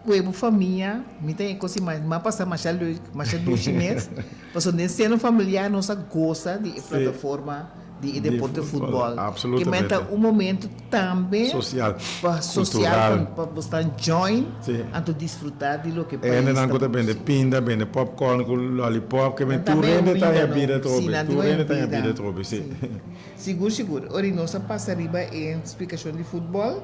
ku e bo famia, mi ta e kos di mas, mi a pasa masha leuk, masha dushi mes, pasobra den seno familiar nos a gosa di e plataforma di e deporte futbòl. Absolutamente. Ke men ta un momento tambe Sosial, pa sosial, kultural. pa bo stan join, anto disfruta di loke pais ta Hendenan ku ta bende produsi. pinda, bende popcorn ku lollipop, ke men Nan tur tambe hende ta bida haña no. bida Si, trobe, nan tur tin hende ta haña bida. bida trobe, si. Si. Sigur, sigur. Ora nos a pasa riba e splikashon di futbòl,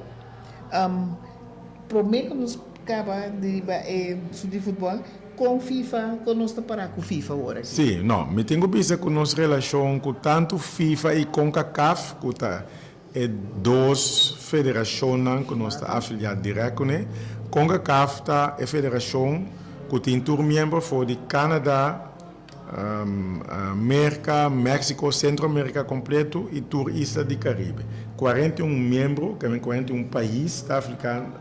promé ku nos kaba di riba e asuntu di futbòl, kon FIFA, kon nos ta pará ku FIFA awor aki? Si, no, mi tin ku bisa ku nos relashon ku tantu FIFA i Concacaf, ku ta E dos federashonnan ku nos ta afiliá dirèkt kuné, Concacaf ta e federashon ku tin tur miembro for di Canada, Merka, Mexico, Sentro Amerika kompletu i tur isla di Karibe. 41 miembro, ke men 41 pais ta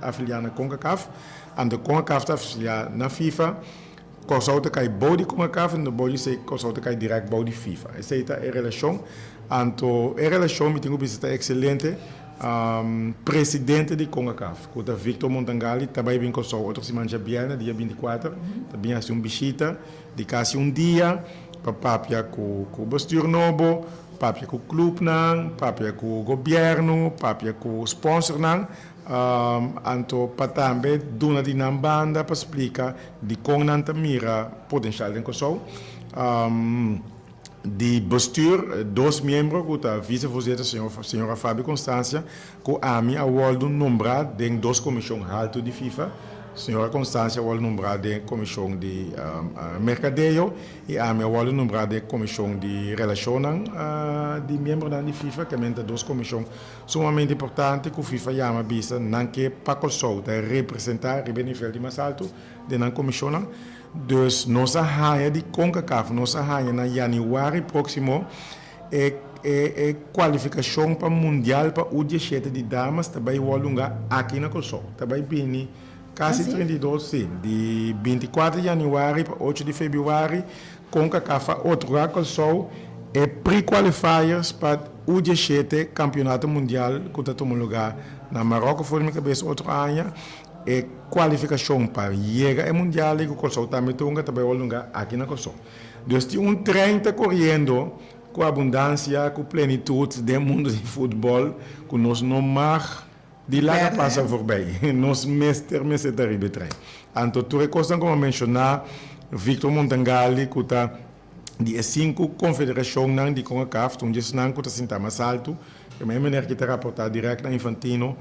afiliá na Concacaf, anto Concacaf ta afiliá na FIFA. Kòrsou ta kai bou di Concacaf anto bou di esei Kòrsou ta kai dirèkt bou di FIFA. Esei ta e relashon. Anto e relashon mi tin ku bisa ta ekselente. Presidente di Concacaf ku ta Victor Montangali ta bai bin Kòrsou otro siman djabièrnè dia 24 ta bin hasi un bishita di kasi un dia pa papia ku ku bestuur nobo, papia ku klupnan, papia ku gobièrnu, papia ku sponsornan. Anto pa tambe duna di nan banda pa splika dikon nan ta mira potenshal den Kòrsou. Di bestuur dos miembro ku ta visevoorzitter señora Fabi Constancia ku ami a wòrdu nombrá den dos komishon haltu di FIFA. Señora Constancia a wòrdu nombrá den komishon di merkadeo i ami a wòrdu nombrá den komishon di relashonnan di miembronan di FIFA, ke men ta dos komishon Sumamente importante ku FIFA yama bisa nan ke pa Kòrsou ta representá riba e nivel di mas altu den nan komishonnan. Dus nos a haña di Concacaf, nos a haña na yanüari próksimo e e e kualifikashon pa mundial pa U 17 di damas ta bai wòrdu hunga aki na Kòrsou. Ta bai bini kasi 32, si, di 24 di yanüari pa 8 di febrüari Concacaf a otorgá Kòrsou e pre-qualifiers pa U 17 Kampionato Mundial ku ta tuma lugá na Maròko for di mi kabes otro aña. E kualifikashon pa yega e mundial ei ku Kòrsou tambe ta hunga ta bai wòrdu hungá aki na Kòrsou. Dus tin un trein ta koriendo ku abundansia, ku plenitut den mundu di futbòl ku nos no mag di laga pasa voorbij. Nos mester mester ta riba e trein. Anto tur e kosnan ku mi a menshoná, Victor Montangali ku ta di e sinku konfederashonnan di Concacaf, ta un di esnan ku ta sinta mas altu, e mes meneer ki ta raportá dirèkt na Infantino.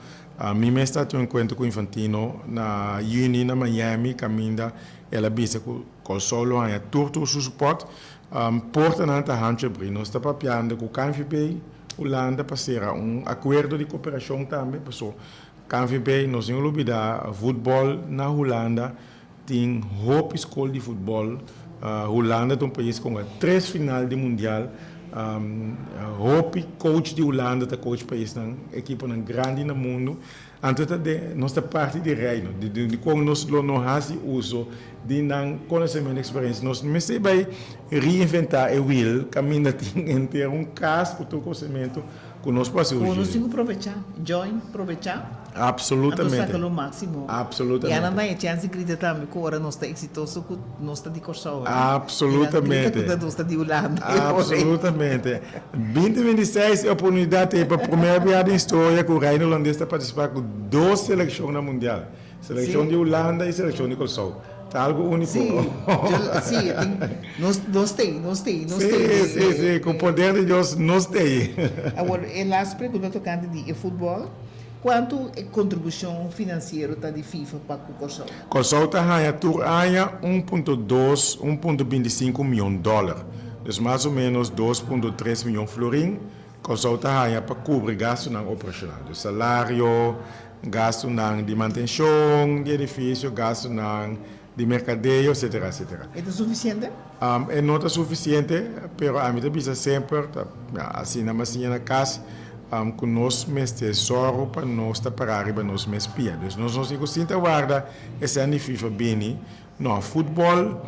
Mi mes ta tin un enkuentro ku Infantino na yüni na Miami kaminda el a bisa ku Kòrsou lo haña tur tur su supòrt. Portanan ta hanchu abrí. Nos ta papiando ku KNVB Hulanda pa sera un akuerdo di koperashon tambe paso KNVB nos tin lubidá futbòl na Hulanda Tin hopi skol di futbòl. Hulanda ta un pais ku a tres final di mundial. Hopi coach di Hulanda ta coach paisnan, ekiponan grandi na mundu. Anto ta den, nos ta parti di Reino. Dikon nos lo no hasi uso di nan konosementu i eksperensia? Nos no mester bai reinventá e wiel kaminda tin henter un kas ku tur kosementu ku nos por hasi uso. Nos tin ku probechá, join, probechá. Absolutamente. Anto saca lo maximo. Absolutamente. Y anan ta e chance di grita tambe cu ora nos ta exitoso cu nos ta di Corsou. Absolutamente. Y nan grita cu nos ta di Hulanda. Absolutamente. 2026 e oportunidad ta e pa primer bia den historia cu Reino Holandes ta participa cu dos seleccion na Mundial. Seleccion di Hulanda y seleccion di Corsou. Ta algo úniko. Sí, sí, nos nos t'ei, nos t'ei, nos t'ei. Sí, sí, sí, ku poder di Dios nos t'ei. Awor, e last pregunta tokante di e futbòl, kuantu e kontribushon finansiero ta di FIFA pa ku Kòrsou? Kòrsou ta haña tur aña un punto dos, un punto binti sinku mion dòler, dus mas o ménos dos punto tres mion florin Kòrsou ta haña pa kubri gastunan operashonal, dus salario, gastunan di mantenshon di edifisio, gastunan di merkadeo, etsetera, etsetera. E ta sufisiente? E no ta sufisiente, pero ami ta bisa semper, ta asina mi a siña na kas, ku nos mester sòru pa nos ta pará riba nos mes pia. Dus nos no tin ku sinta warda e sèn di FIFA bini. No, futbòl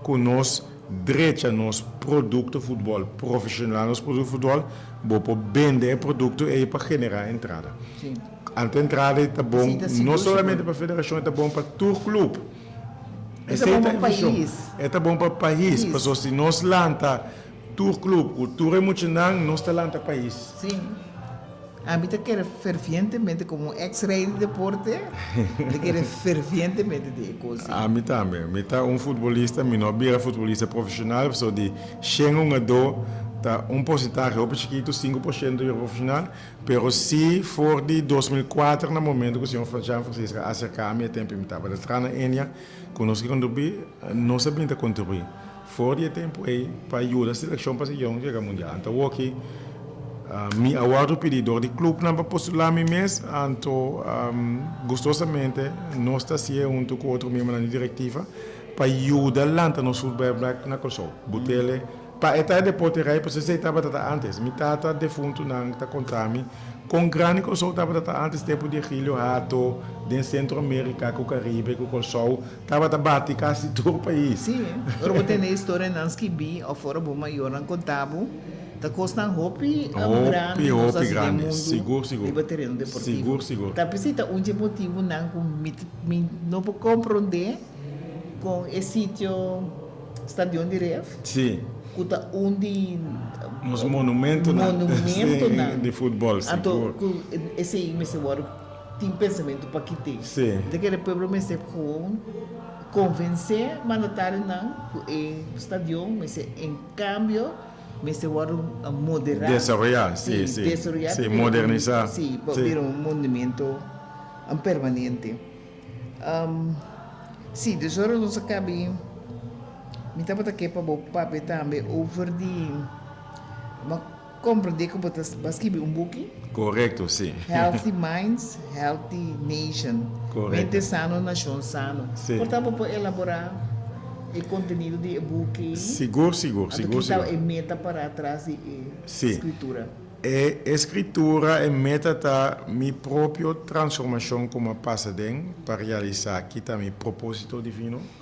ku nos drecha nos produkto futbòl, profeshonal nos produkto futbòl, bo por bende e produkto ei pa generá entrada. Anto entrada ei ta bon no solamente pa federashon, e ta bon pa tur klup. E ta bon pa pais. E ta bon pa pais, pasobra si nos lanta tur klup ku tur e muchanan, nos ta lanta pais. Ami ta kere fervientemente, komo un ex rei di deporte, mi ta kere fervientemente di e kos ei. Ami tambe. Mi ta un futbolista, mi no a bira futbolista profeshonal, pasobra di shen hungadó ta un porsentahe hopi chikitu, 5% bira profeshonal, pero si for di 2004 na momento ku señor Jean Francisca a aserká mi e tempu mi tabata traha na Ennia, ku nos ke kontribuí, nos a bin ta kontribuí. For di e tempu ei pa yuda selekshon pa Sion yega mundial. Anto awoki mi a wòrdu pidi dor di klupnan pa postulá mi mes, anto gustosamente nos ta hasié huntu ku otro miembronan di direktiva pa yuda lanta nos futbòl bèk na Kòrsou. Butele pa e ta e deporte rei pasobra esei tabata ta ántes. Mi tata defuntunan ta konta mi kon grandi Kòrsou tabata ta ántes tempu di Egilio Hato den Sentro Amerika ku Karibe ku Kòrsou. Tabata bati kasi tur pais. Sí, ora bo tende historianan skibí òf ora bo mayornan konta bo, ta kosnan hopi grandi ku nos hasi den mundu riba tereno deportivo. Ta p'esei ta un dje motibunan ku mi mi no por komprondé kon e sitio Stadion di Ref, ku ta un di nos monumentonan di futbòl, anto ku esei mester wòrdu. Tin pensamentu pa kit'é. Ta kere pueblo mester gewoon konvensé mandatarionan ku e stadion mester en kambio mester wòrdu moderá. Desaroyá, si, si. Desaroyá. Si, modernisá. Si, pa bira un monumento permanente. Si, dus ora nos a kabi mi tabata ke pa bo papia tambe over di. Comprende cu bo ta ba skibi un buki? Corecto, si. Healthy Minds, Healthy Nation. Corecto. Mente sano, nacion sano. Si. Por ta bo por elabora e contenido di e buki? Sigur, sigur, sigur, Anto ki ta sigur. e meta para atras di e scritura? E escritura, e meta ta mi propio transformacion cu mi a pasa den pa realisa ki ta mi proposito divino.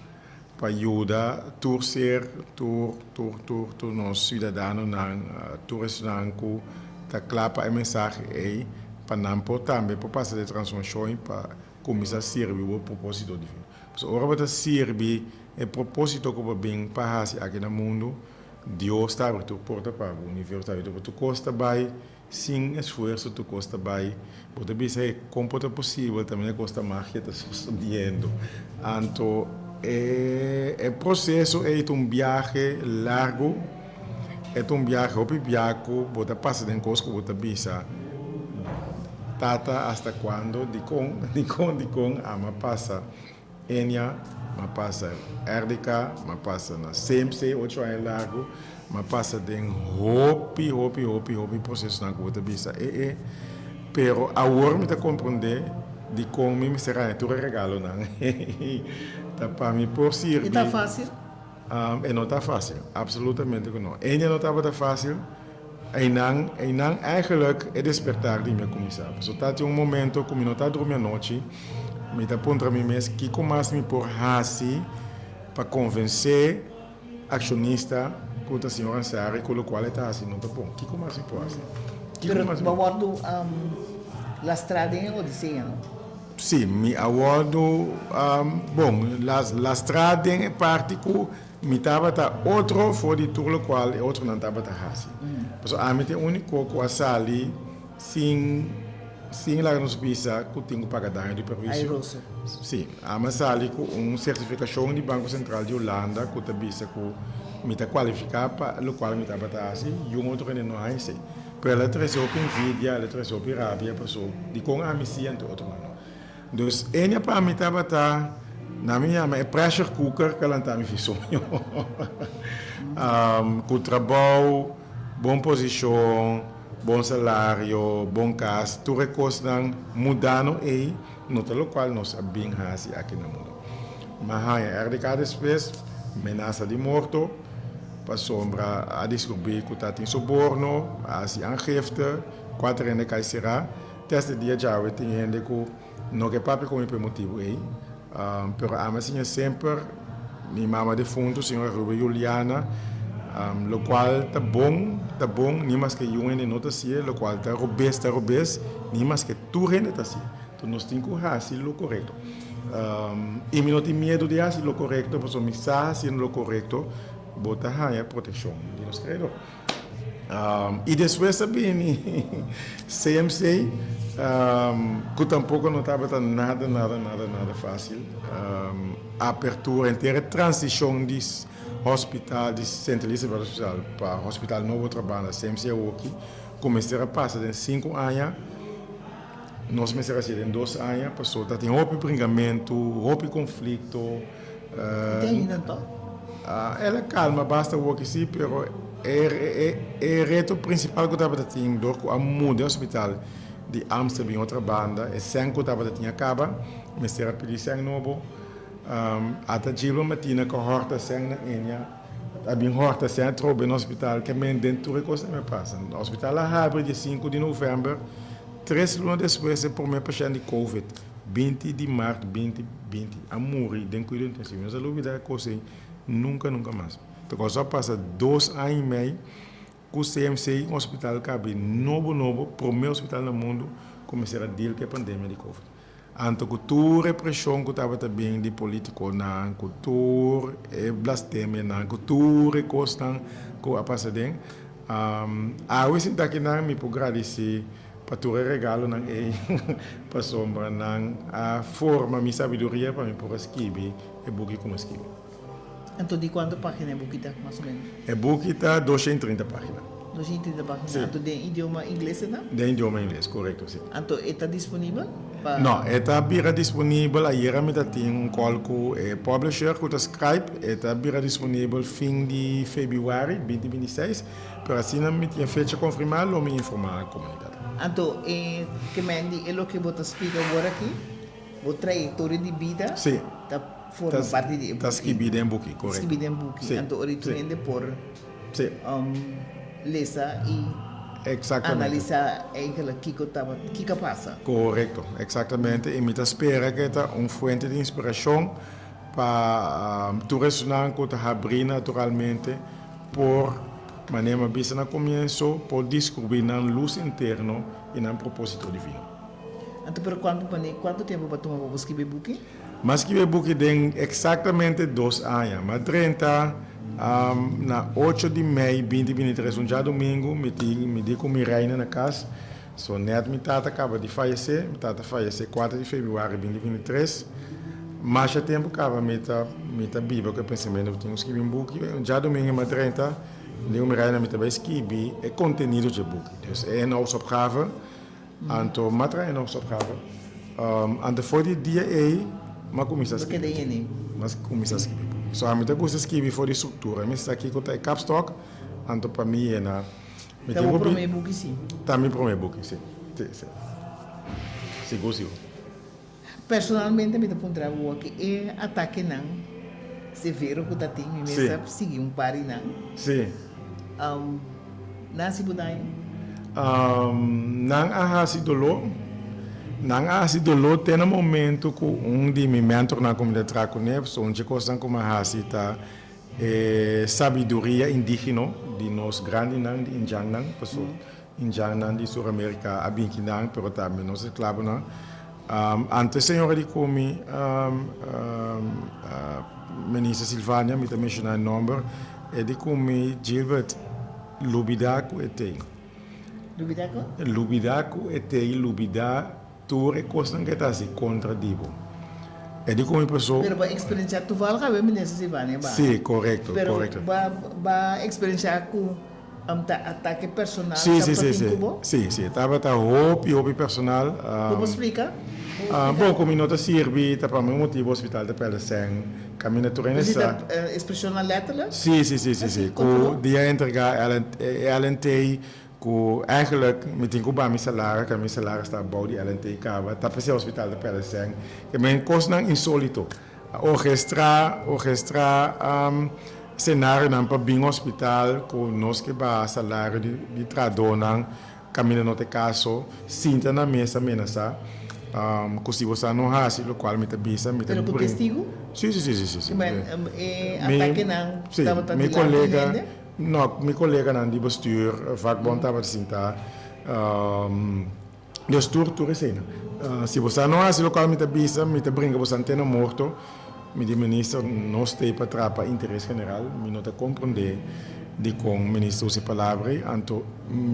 Pa yuda tur ser, tur, tur, tur, tur nos siudadanonan, tur esnan ku ta kla pa e mensahe ei, pa nan por tambe por pasa den transformashon i pa kuminsá sirbi bo propósito divino. Pasobra ora bo ta sirbi e propósito ku bo bin pa hasi aki na mundu, Dios ta abri tur porta pa bo, universo ta abri tur porta, tur kos ta bai Sin esfuerso tur kos ta bai. Bo ta bisa e kon por ta posibel ta manera kos ta magia ta sosodiendo. Anto e e proseso ei ta un biahe largu, e ta un biahe hopi bia ku bo ta pasa den kos ku bo ta bisa tata hasta kuando, dikon, dikon, dikon ama pasa. Enia, m'a pasa RDK, m'a pasa na CMC ocho aña largu, m'a pasa den hopi, hopi, hopi, hopi prosesonan ku bo ta bisa e e, pero awor mi ta komprondé dikon mi mester haña tur e regalonan ta pa mi por sirbi. E ta fásil? E no ta fásil, absolutamente ku no. Enia no tabata fásil, einan, einan eigenlijk e despertar di mi a kuminsá. Pasobra ta tin un momento ku mi no ta drumi anochi, mi ta puntra mi mes kiko mas mi por hasi pa konvensé akshonista ku ta señor Ansary ku lokual e ta hasi no ta bon. Kiko mas mi por hasi? Kiko mas mi. Pero bo a wòrdu lastrá den e odisea, no? Sí, mi a wòrdu, bon, lastrá den e parti ku mi tabata otro for di tur lokual e otronan tabata hasi. Pasobra ami ta e úniko ku a sali sin. Sin laga nos bisa ku tin ku paga daño di perhuisio. Sí, ami a sali ku un sertifikashon di Banko Sentral di Hulanda ku ta bisa ku mi ta kualifiká pa lokual mi tabata hasi i un otro hende no a hasi. Pero el a trese hopi envidia, el a trese hopi rabia paso dikon ami sí anto otronan no. Dus enia pa mi tabata, nan mi yama e pressure cooker ku a lanta mi fi soño. Ku trabou, bon posishon, bon salario, bon kas, tur e kosnan mudano ei no ta lokual nos a bin hasi aki na mundu. Mi a haña RDK despues, menasa di morto, pasobra a diskubrí ku ta tin soborno, a hasi aangifte, kuater hende kai será. Te hasta dia djawe tin hende ku no ke papia ku mi pa e motibu ei. Pero ami a siña semper mi mama defuntu, señora Ruby Juliana, lokual ta bon, ta bon, ni maske yun hende no ta hasié, lokual ta robes, ta robes, ni maske tur hende ta hasié. Enton nos tin ku hasi lo korekto. I mi no tin miedu di hasi lo korekto, pasobra mi sa hasiendo lo korekto bo ta haña protekshon di nos Kreador. I despues a bini CMC, ku tampoko no tabata nada, nada, nada, nada fásil. Apertura, henter e transishon di hospital, di Sint Elisabeth Hospital pa Hospital Nobo Otrabanda, CMC awoki, ku mester a pasa den sinku aña, nos mester a hasi den dos aña, pasobra ta tin hopi bringamentu, hopi konflikto. Te ainda anto? El a calma basta woki si, pero e reto principal cu tabata tin dor cu a muda e hospital di Amstel bin otra banda, e sèn cu tabata tin a caba, mester a pidi sèn nobo. Ata Gilbert Martina cu a horta sèn na Enia, a bin horta sèn atrobe na hospital, ke men den tur e cosnan a pasa. Hospital a habri dia sinku di november, tres luna despues e prome pashent di covid. 20 di mart 2020 a muri den kuido intensivo. Mi no sa lubida e kos ei nunka nunka mas. Ta kos a pasa dos aña i mei ku CMC, un hospital ku abri nobo nobo, promé hospital na mundu ku mester a deal ku e pandemia di covid. Anto ku tur e preshon ku tabata bin di politikonan, ku tur e blasfemianan, ku tur e kosnan ku a pasa den, awe sinta akinan mi por gradisí Pa tur e regalonan ei, pasobra nan a forma mi sabiduria pa mi por a skibi e buki ku mi a skibi. Anto di kuantu página e buki ta, mas o ménos? E buki ta 230 página. 230 página. Sí. Anto den idioma ingles e ta? Den idioma ingles, korekto, sí. Anto e ta disponibel pa. No, e ta bira disponibel, ayera mi ta tin un call ku e publisher ku ta Scribe, e ta bira disponibel fin di febrüari 2026. Pero asina mi tin e fecha konfirmá lo mi informá komunidat. Anto e ke men di e loke bo ta splika awor aki, bo trayektoria di bida ta forma parti di e buki. Ta skibí den buki, korekto. Skibí den buki. Anto ora tur hende por lesa i analisá eigenlijk kiko tabata, kiko a pasa. Korekto, eksaktamente. I mi ta spera ku e ta un fuente di inspirashon pa tur esunnan ku ta habrí naturalmente. Por, manera mi a bisa na komienso, por diskubrí nan lus interno i nan propósito divino. Anto, pero kuantu mane, kuantu tempu bo a tuma pa bo skibi e buki? Mi a skibi e buki den eksaktamente dos aña. Mi a drenta na ocho di mei binti 23, un djadumingu, mi tin, mi di ku mi reina na kas. So nèt mi tata kaba di fayesé, mi tata fayesé kuater di febrüari binti 23. Masha tempu kaba mi ta mi ta biba ku e pensamentu ku tin ku skibi un buki. Djadumingu mi a drenta, mi di ku mi reina mi ta bai skibi e kontenido dje buki. Dus e inhoudsopgave, anto mi a traha e inhoudsopgave. Anto for di dia ei mi a kuminsá Bo keda skibi. yene. Mi a kuminsá skibi buki. So ami ta gusta skibi for di struktura. Mi sa kiko ta e kapstok, anto pa mi yena. Mi Ta bo promé buki si? Ta mi promé buki si. Si, si. Sigur, sigur. Personalmente mi ta puntra bo aki e atakenan severo ku ta tin, mi mes a sigui un par di nan. Si. Nan hasi bo daño? Nan a hasi doló. Nan a hasi doló te na momento ku un di mi mentornan ku mi ta traha kuné, pasobra un dje kosnan ku mi a hasi ta E sabiduria indigeno di nos grandinan, di indjannan, paso indjannan di Sur America a bin kinan, pero tambe nos esclavonan. Antes señora di cu mi, Minister Silvania, mi ta menciona e nomber, e di cu mi, Gilbert, lubida cu e tey. Lubidá ku? Lubidá ku e t'ei, lubidá tur e kosnan ku e ta hasi kontra di bo. E di ku mi pasó. Pero bo a eksperensiá toevallig awe minister Silvania ba. Sí, korekto, korekto. Pero bo a eksperensiá ku ta atake personal Sí, sí, tabata sí, tin ku bo? sí, sí. Tabata hopi, hopi personal. Bo por splika? Bo por splika? Bon, ku mi no ta sirbi, ta pa mi motibu hospital ta pèrdè sèn. Kaminda tur hende Esei sa. ta ekspreshonnan lètterlik? Sí, sí, sí, sí, sí. Ku dia a entregá e LNT, ku eigenlijk mi tin ku baha mi salario, ka mi salario sta abou di LNT kaba, ta p'esei hospital ta pèrdè sèn. Ke men kosnan insólito. A orkestrá, orkestrá senarionan pa bin hospital ku nos ke baha salario di di trahadónan. Kaminda no ta e kaso, sinta na mesa menasá ku si bo sa no hasi lokual mi ta bisa, mi ta Pero ku bring. testigu? Sí, sí, sí, sí, sí, sí. Men, e atakenan Sí, tabata mi dilanti kolega, hende? no, mi koleganan di bestuur, vakbond tabata sintá. Dus tur, tur eseinan. Si bo sa no hasi lokual mi ta bisa, mi ta bringa bo sa te na morto. Mi di minister, nos t'ei pa traha pa interes general. Mi no ta komprondé dikon minister usa e palabra ei. Anto,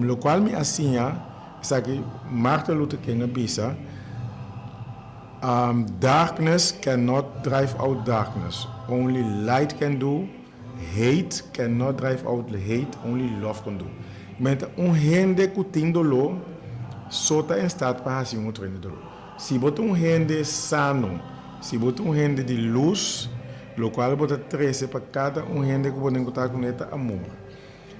lokual mi a siña, esaki Martin Luther King a bisa, Darkness cannot drive out darkness, only light can do. Hate cannot drive out hate, only love can do. Men ta un hende ku tin doló so ta en staat pa hasi un otro hende doló. Si bo ta un hende sano, si bo ta un hende di lus, lokual bo ta trese pa kada un hende ku bo ta enkontrá kuné ta amor.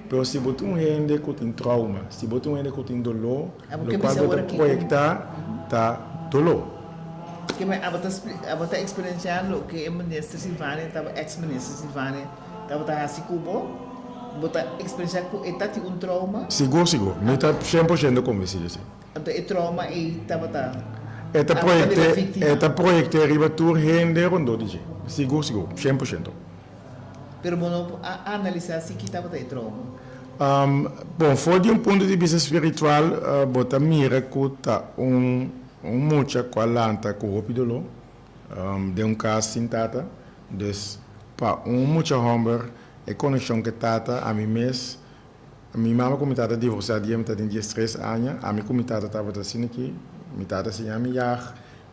Pero si bo ta un hende ku tin trauma, si bo ta un hende ku tin doló, lokual bo ta proyektá ta doló. Ke men abo ta abo ta eksperensiá loke e minister Silvania tabata eks minister Silvania tabata hasi ku bo? Bo ta eksperensiá ku e ta tin un trauma? Sigur sigur. Mi ta 100% konvensí di esei. Anto e trauma ei tabata E ta abo ta bira proyekté víktima? e ta proyekté riba tur hende rondó di dje. Sigur sigur, 100%. Pero bo no a analisá si ki tabata e trauma? Bon, for di un punto di bista spiritual, bo ta mira ku ta un un mucha ku a lanta ku hopi doló, den un kas sin tata. Dus, pa un mucha hòmber, e konekshon ku e tata, ami mes, Mi mama ku mi tata divorsiá dia mi ta den diestres aña. Ami ku mi tata tabata asina aki. Mi tata siña mi yag,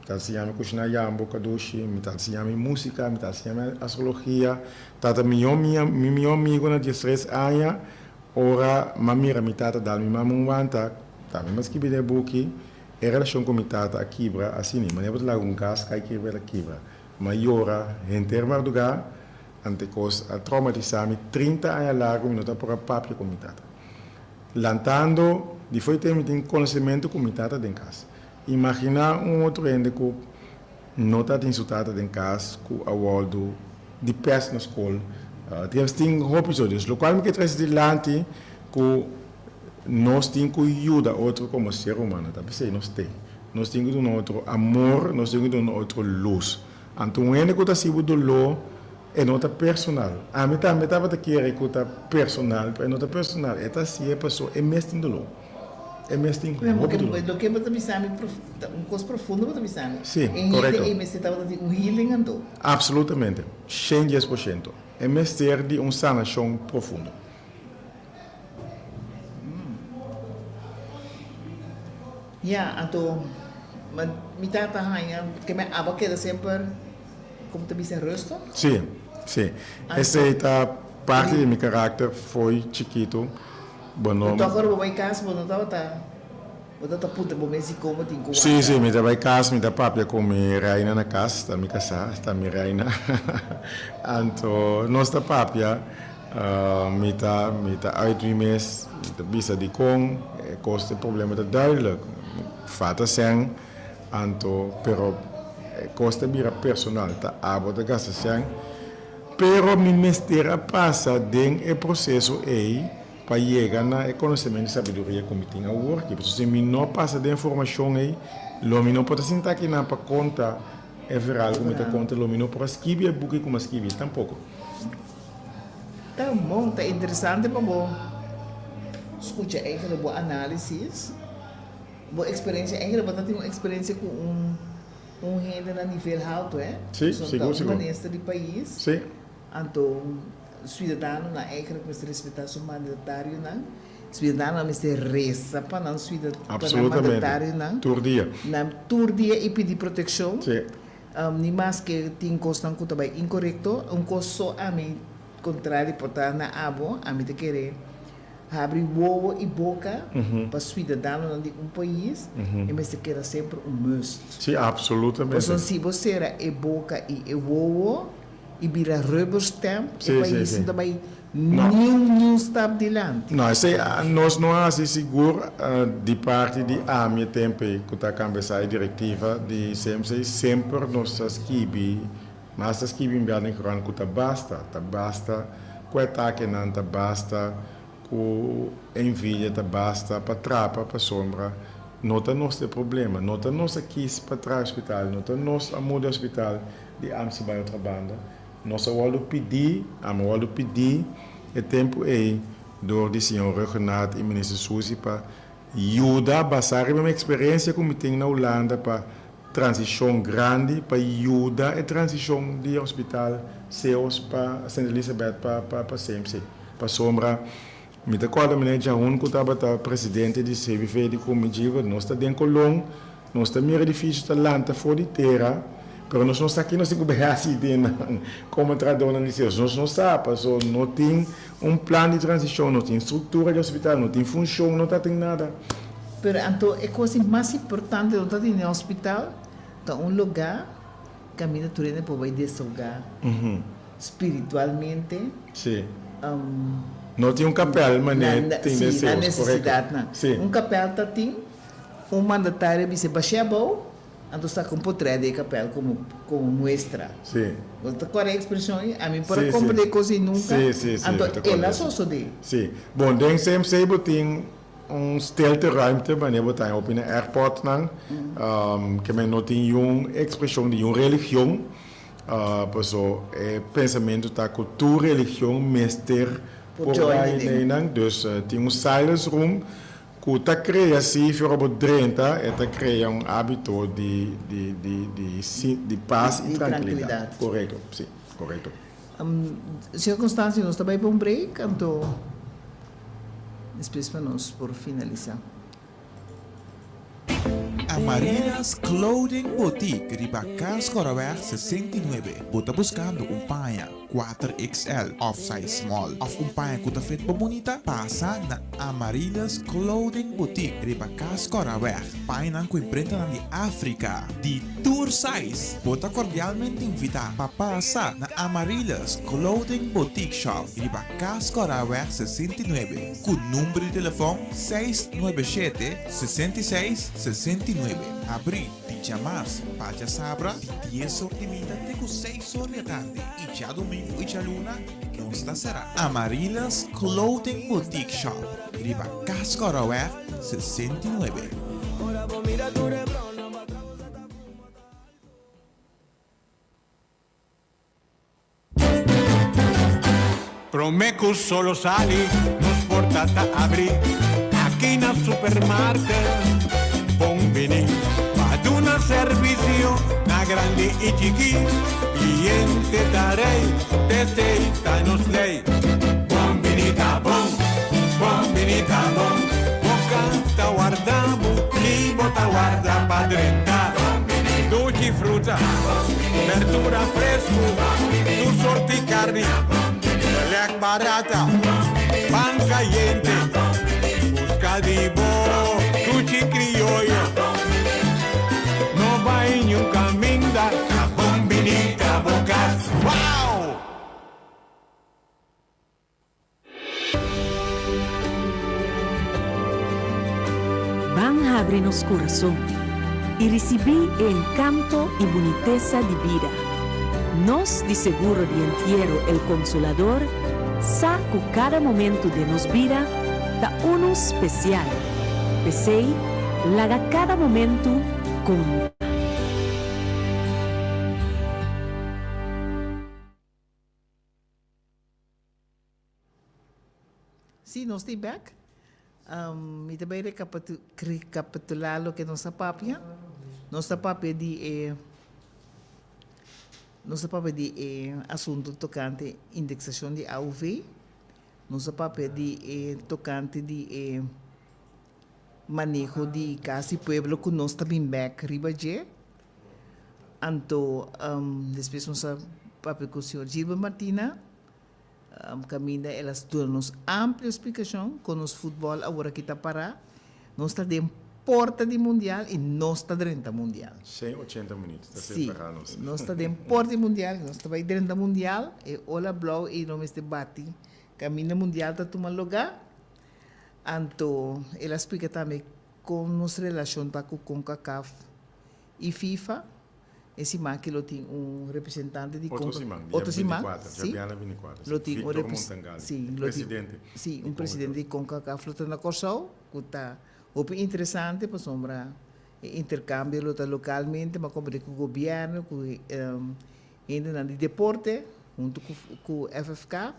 mi tata siña mi kushiná yambo, kadushi, mi tata siña mi músika, mi tata siña mi astrologia. Tata mihó mi mi mihó amigu na diestres aña. Ora m'a mira mi tata dal mi mama un wanta, tambe m'a skibi den e buki, e relashon ku mi tata a kibra asina. Manera bo ta laga un gas kai kibra el a kibra. M'a yora henter mardugá. Ante kos a traumatisá mi 30 aña largu mi no ta por a papia ku mi tata. Lantando di fo'i te mi tin konosementu ku mi tata den kas. Imaginá un otro hende ku no ta tin su tata den kas ku a wòrdu di pèst na skol. Tin tin hopi so. Dus lokual mi ke trese dilanti ku nos tin ku yuda otro komo ser humano. Ta p'esei nos t'ei. Nos tin ku duna otro amor, nos tin ku duna otro lus. Anto un hende ku ta hasi bo doló, e no ta personal. Ami tambe tabata kere ku ta personal, pero e no ta personal. E ta hasié pasobra e mes tin doló. E mes tin hopi doló. Loke bo ta bisa mi ta un kos profundo bo ta bisa mi. Sí, korekto. E hende ei mester tabata tin un healing anto. Absolutamente. 110%. E mester di un sanashon profundo. Ya, anto mi tata haña ke mi aba keda semper, como ta bisa, rustig. Sí, sí. Esei ta parti di mi karakter fo'i chikitu. Bo no. Tòg ora bo bai kas bo no tabata, bo tabata puntra bo mes dikon bo tin ku wanta. Sí, sí, mi ta bai kas, mi ta papia ku mi reina na kas, ta mi kasá, ta mi reina. Anto nos ta papia. Mi ta mi ta uit mi mes, mi ta bisa dikon e kos e problema ta duidelijk. Falta sèn, anto pero e kos ta bira personal, ta abo ta gasta sèn. Pero mi mester a pasa den e proseso ei pa yega na e konosementu i sabiduria ku mi tin awor aki. Pasobra si mi no pasa den e formashon ei, lo mi no por ta sinta akinan pa konta e verhal ku mi ta konta, lo mi no por a skibi e buki ku mi a skibi tampoko. Ta bon, ta interesante pa bo scucha eigenlijk bo análisis, bo experiencia. Eigenlijk bo ta tin un experiencia cu un un hende na nivel halto, hè? Sí, Pasobra sigur, ta un sigur. minister di pais. Sí. Anto ciudadanonan eigenlijk mester respeta su mandatarionan. Suidadanonan mester resa pa nan suida pa nan Absolutamente. mandatarionan. Tur dia. Nan tur dia i pidi protekshon. Sí. Ni maske tin kosnan ku ta bai inkorekto, un kos so ami kontrali por ta na abo, ami ta kere habri wowo i boka pa suidadanonan di un pais, e mester keda semper un must. Sí, absolutamente. Pasobra si bo sera e boka i e wowo i bira rubber stamp, e pais no ta bai niun niun stap dilanti. No, esei nos no a hasi sigur di parti di ami e tempu ei ku ta kambesá e direktiva di CMC, semper nos ta skibi, mas ta skibi un bia den krant ku ta basta, ta basta ku e atakenan, ta basta ku envidia, ta basta pa trapa pasobra no ta nos ta e problema, no ta nos a kis pa traha hospital, no ta nos a muda hospital di Amstel bai otro banda. Nos a wòrdu pidí, ami a wòrdu pidí e tempu ei dor di señor Rhuggenaath i minister Suzy pa yuda basá riba mi eksperensia ku mi tin na Hulanda pa transishon grandi, pa yuda e transishon di hospital Seos pa Sint Elisabeth pa pa CMC. Pasobra mi ta kòrda meneer Jahun ku tabata presidente di CBV di ku mi djiba nos ta den Colon, Nos ta mira edifisio ta lanta for di tera, pero nos no sa ki nos tin ku bai hasi den nan komo trahadónan di seus. Nos no sa, paso no tin un plan di transishon, no tin struktura di hospital, no tin funshon, no ta tin nada. Pero anto e kos di mas importante no ta tin den hospital, ta un lugá kaminda tur hende por bai desahogá spiritualmente. Sí. No tin un kapèl manera tin den seus, korekto. Sí, nan nesesidatnan. Un kapèl ta tin. Un mandatario bisa bash'é abou, anto saka un potrèt di e kapèl komo komo muestra. Sí. Bo ta kòrda e ekspreshon ei? Ami por a Sí, sí. komprendé e kos ei nunka, Sí, sí, sí, anto mi ta el kòrda a esei. sosodé. Sí. Bon, den CMC bo tin un stilte ruimte wanneer bo ta hopi na airportnan, ke men no tin yun ekspreshon di yun religion, paso e pensamentu ta ku tur religion mester Por por join bai den. einan, dus tin un silence room Ku ta krea si ora bo drenta e ta krea un hábito di di di di si di pas i Di trankilidat. trankilidat. Korekto, si, korekto. Señor Constancio, nos ta bai pa un break, anto despues pa nos por finalisa. Amaryllis Clothing Boutique riba Kaaskorreweg 69. Bo ta buskando un paña kuater XL òf size small òf un paña ku ta fit bo bunita? Pasa na Amaryllis Clothing Boutique riba Cas Coraweg. Pañanan ku imprentanan di Afrika di tur size. Bo ta kordialmente invitá pa pasa na Amaryllis Clothing Boutique Shop riba Cas Coraweg 69 ku number di telefòn seis nuebe shete, 66, 69. Abrí di djamars pa djasabra di dies or di minta te ku seis or di atardi i djadumingu i djaluna nos ta será. Amaryllis Clothing Boutique Shop riba Cascorraweg 69. Promé ku solo sali, nos porta ta abrí aki na Supermarket. Bon bini pa duna servisio na grandi i chikí. Kliente ta rei, t'esei ta nos lei. Bon bini ta bon, bon bini ta bon. Bo kanta warda bo, ni bo ta warda pa drenta. Duchi fruta, berdura fresku, tur sorti karni, lek barata, pan kayente. Buska di bo duchi krioyo. No bai niun kaminda, ta bon bini ta bo kas. Wow! Ban habri nos kurason i risibí e enkanto i bunitesa di bida. Nos di Seguro di Entiero El Consolador sa ku kada momentu den nos bida ta unu spesial. P'esei, laga kada momentu konta. Sí, nos tin bek. Mi ta bay recapitula loke nos a papia. Nos ta papia di e nos ta papia di e asunto tocante indexacion di AOV. Nos a papia di e tokante di e maneho di Kas di Pueblo ku nos ta bin bèk riba dje. Anto despues nos a papia ku señor Gilbert Martina kaminda el a duna nos amplio splikashon kon nos futbòl awor aki ta pará. Nos ta den porta di mundial i nos ta drenta mundial. 180 minüt ta separá nos. Sí, nos ta den porta di mundial i nos ta bai drenta mundial. E ola blou ei no mester bati kaminda mundial ta tuma lugá. Anto el a splika tambe kon nos relashon ta ku Concacaf i FIFA. E siman aki lo tin un representante di Otro siman, dia Otro siman, 24, sí. djabièrnè 24, Lo tin un Victor repres- Montangali, sí, lo tin, presidente sí, di un presidente di Concacaf lo ta na Kòrsou, ku ta hopi interesante pasobra e interkambio lo ta lokalmente, ma kompartí ku gobièrnu, ku hendenan di deporte huntu ku ku FFK.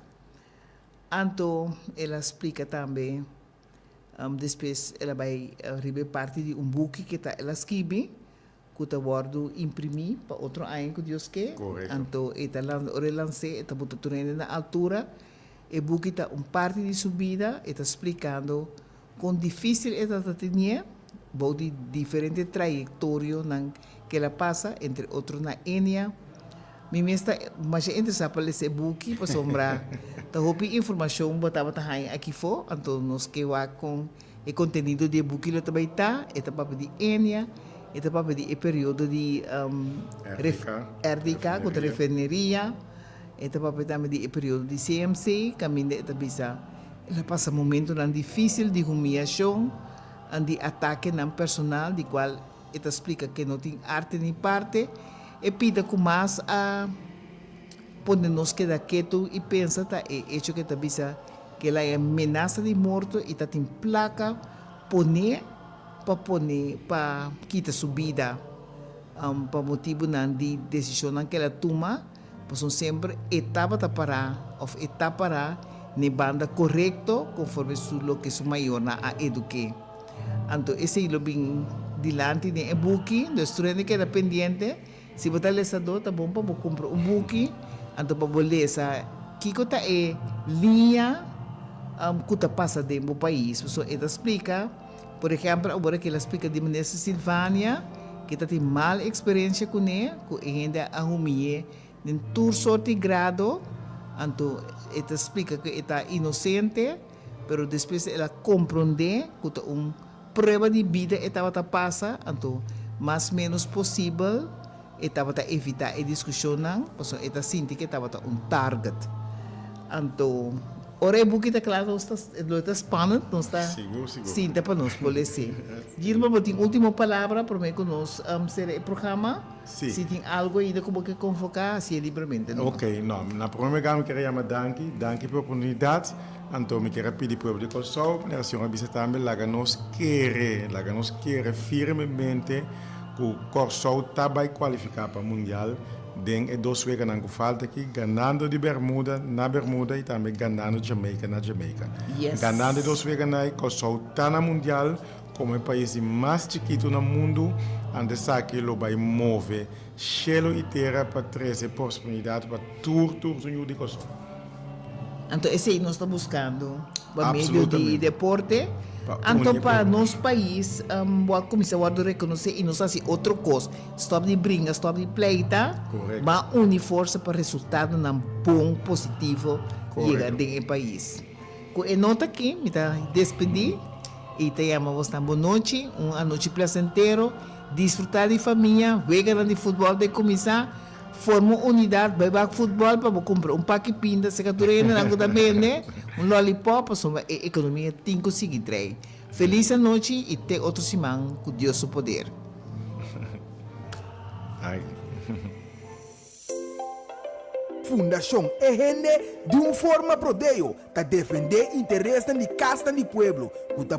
Anto el a splika tambe despues el a bai riba e parti di un buki ke ta el a skibi ku ta wòrdu imprimí pa otro aña ku Dios ke. Anto e ta lan ora e lans'é e ta buta tur hende na altura. E buki ta un parti di su bida, e ta splikando kon difísil e ta ta tenié bou di diferente trayektorionan ku el a pasa, entre otro na Enia. Mi mes ta masha interesá pa lesa e buki pasobra ta hopi informashon bo tabata haña aki fo, anto nos ke wak kon E kontenido di e buki lo ta bai ta, e ta papia di Enia, e ta papia di e periodo di RDK, ku ta refineria, e ta papia tambe di e periodo di CMC, kaminda e ta bisa el a pasa momentonan difísil di humiyashon, di atakenan personal, di kual e ta splika ke no tin arte ni parte. E pida ku mas a pone nos keda ketu i pensa ta e echo ke ta bisa Kela e menasa di morto i ta tin plaka poné pa pone pa kita su bida pa motibunan di desishonnan ku el a tuma, pasobra semper e tabata pará òf e ta pará n'e banda korekto konforme su loke su mayornan a eduk'é. Anto esei lo bin dilanti den e buki, dus tur hende keda pendiente. Si bo ta lesadó, ta bon pa bo kumpra un buki, anto pa bo lesa kiko ta e liña ku ta pasa den bo pais. Pasobra e ta splika, por ehèmpel, awor aki el a splika di Minister Silvania, ke ta tin mal eksperensia kuné, ku e hende a humiy'é den tur sort di grado, anto e ta splika ku e ta inosente, pero despues el a komprondé ku ta un Prueba di bida e tabata pasa, anto mas menos posibel e tabata evita e diskushonnan, pasobra e ta sinti ku e tabata un target. Anto ora e buki ta kla nos ta lo ta spannend, nos ta sinta pa nos por lese. Gilma bo tin ultimo palabra prome ku nos sera e programa? Si tin algu ainda ku bo ke konvoká hasié libremente numa. Ok, no, na prome lugar mi kier a yama danki, danki pa e oportunidat. Anto mi kier a pidi pueblo di Kòrsou, manera señor a bisa tambe, laga nos kere, laga nos kere firmemente ku Kòrsou ta bai kualifiká pa Mundial den e dos weganan ku falta aki, ganando di Bermuda na Bermuda i tambe ganando Jamaica na Jamaica. Ganando e dos weganan ei, Kòrsou ta na Mundial komo e pais di mas chikitu na mundu, anto esaki lo bai move shelu i tera pa trese prosperidat pa tur tur tur yu di Kòrsou. Anto esei nos ta buskando pa medio di deporte. Anto pa nos pais bo a kuminsá wòrdu rekonosé i nos hasi otro kos. Stòp di bringa, stòp di pleita, ban uni forsa pa resultadonan bon, positivo yega den e pais. Ku e nota aki mi ta despedí i ta yama bosnan bon nochi, un anochi plasentero, disfrutá di famia, weganan di futbòl ta kuminsá. Forma un unidat, bai bak futbòl pa bo kumpra un paki pinda serka tur e hendenan ku ta bende un lòlipòp pasobra e ekonomia tin ku sigui drei. Felis anochi i te otro siman ku Dios su poder. Fundashon E Hende di un forma prodeo ta defendé interesnan di kasnan di pueblo ku ta.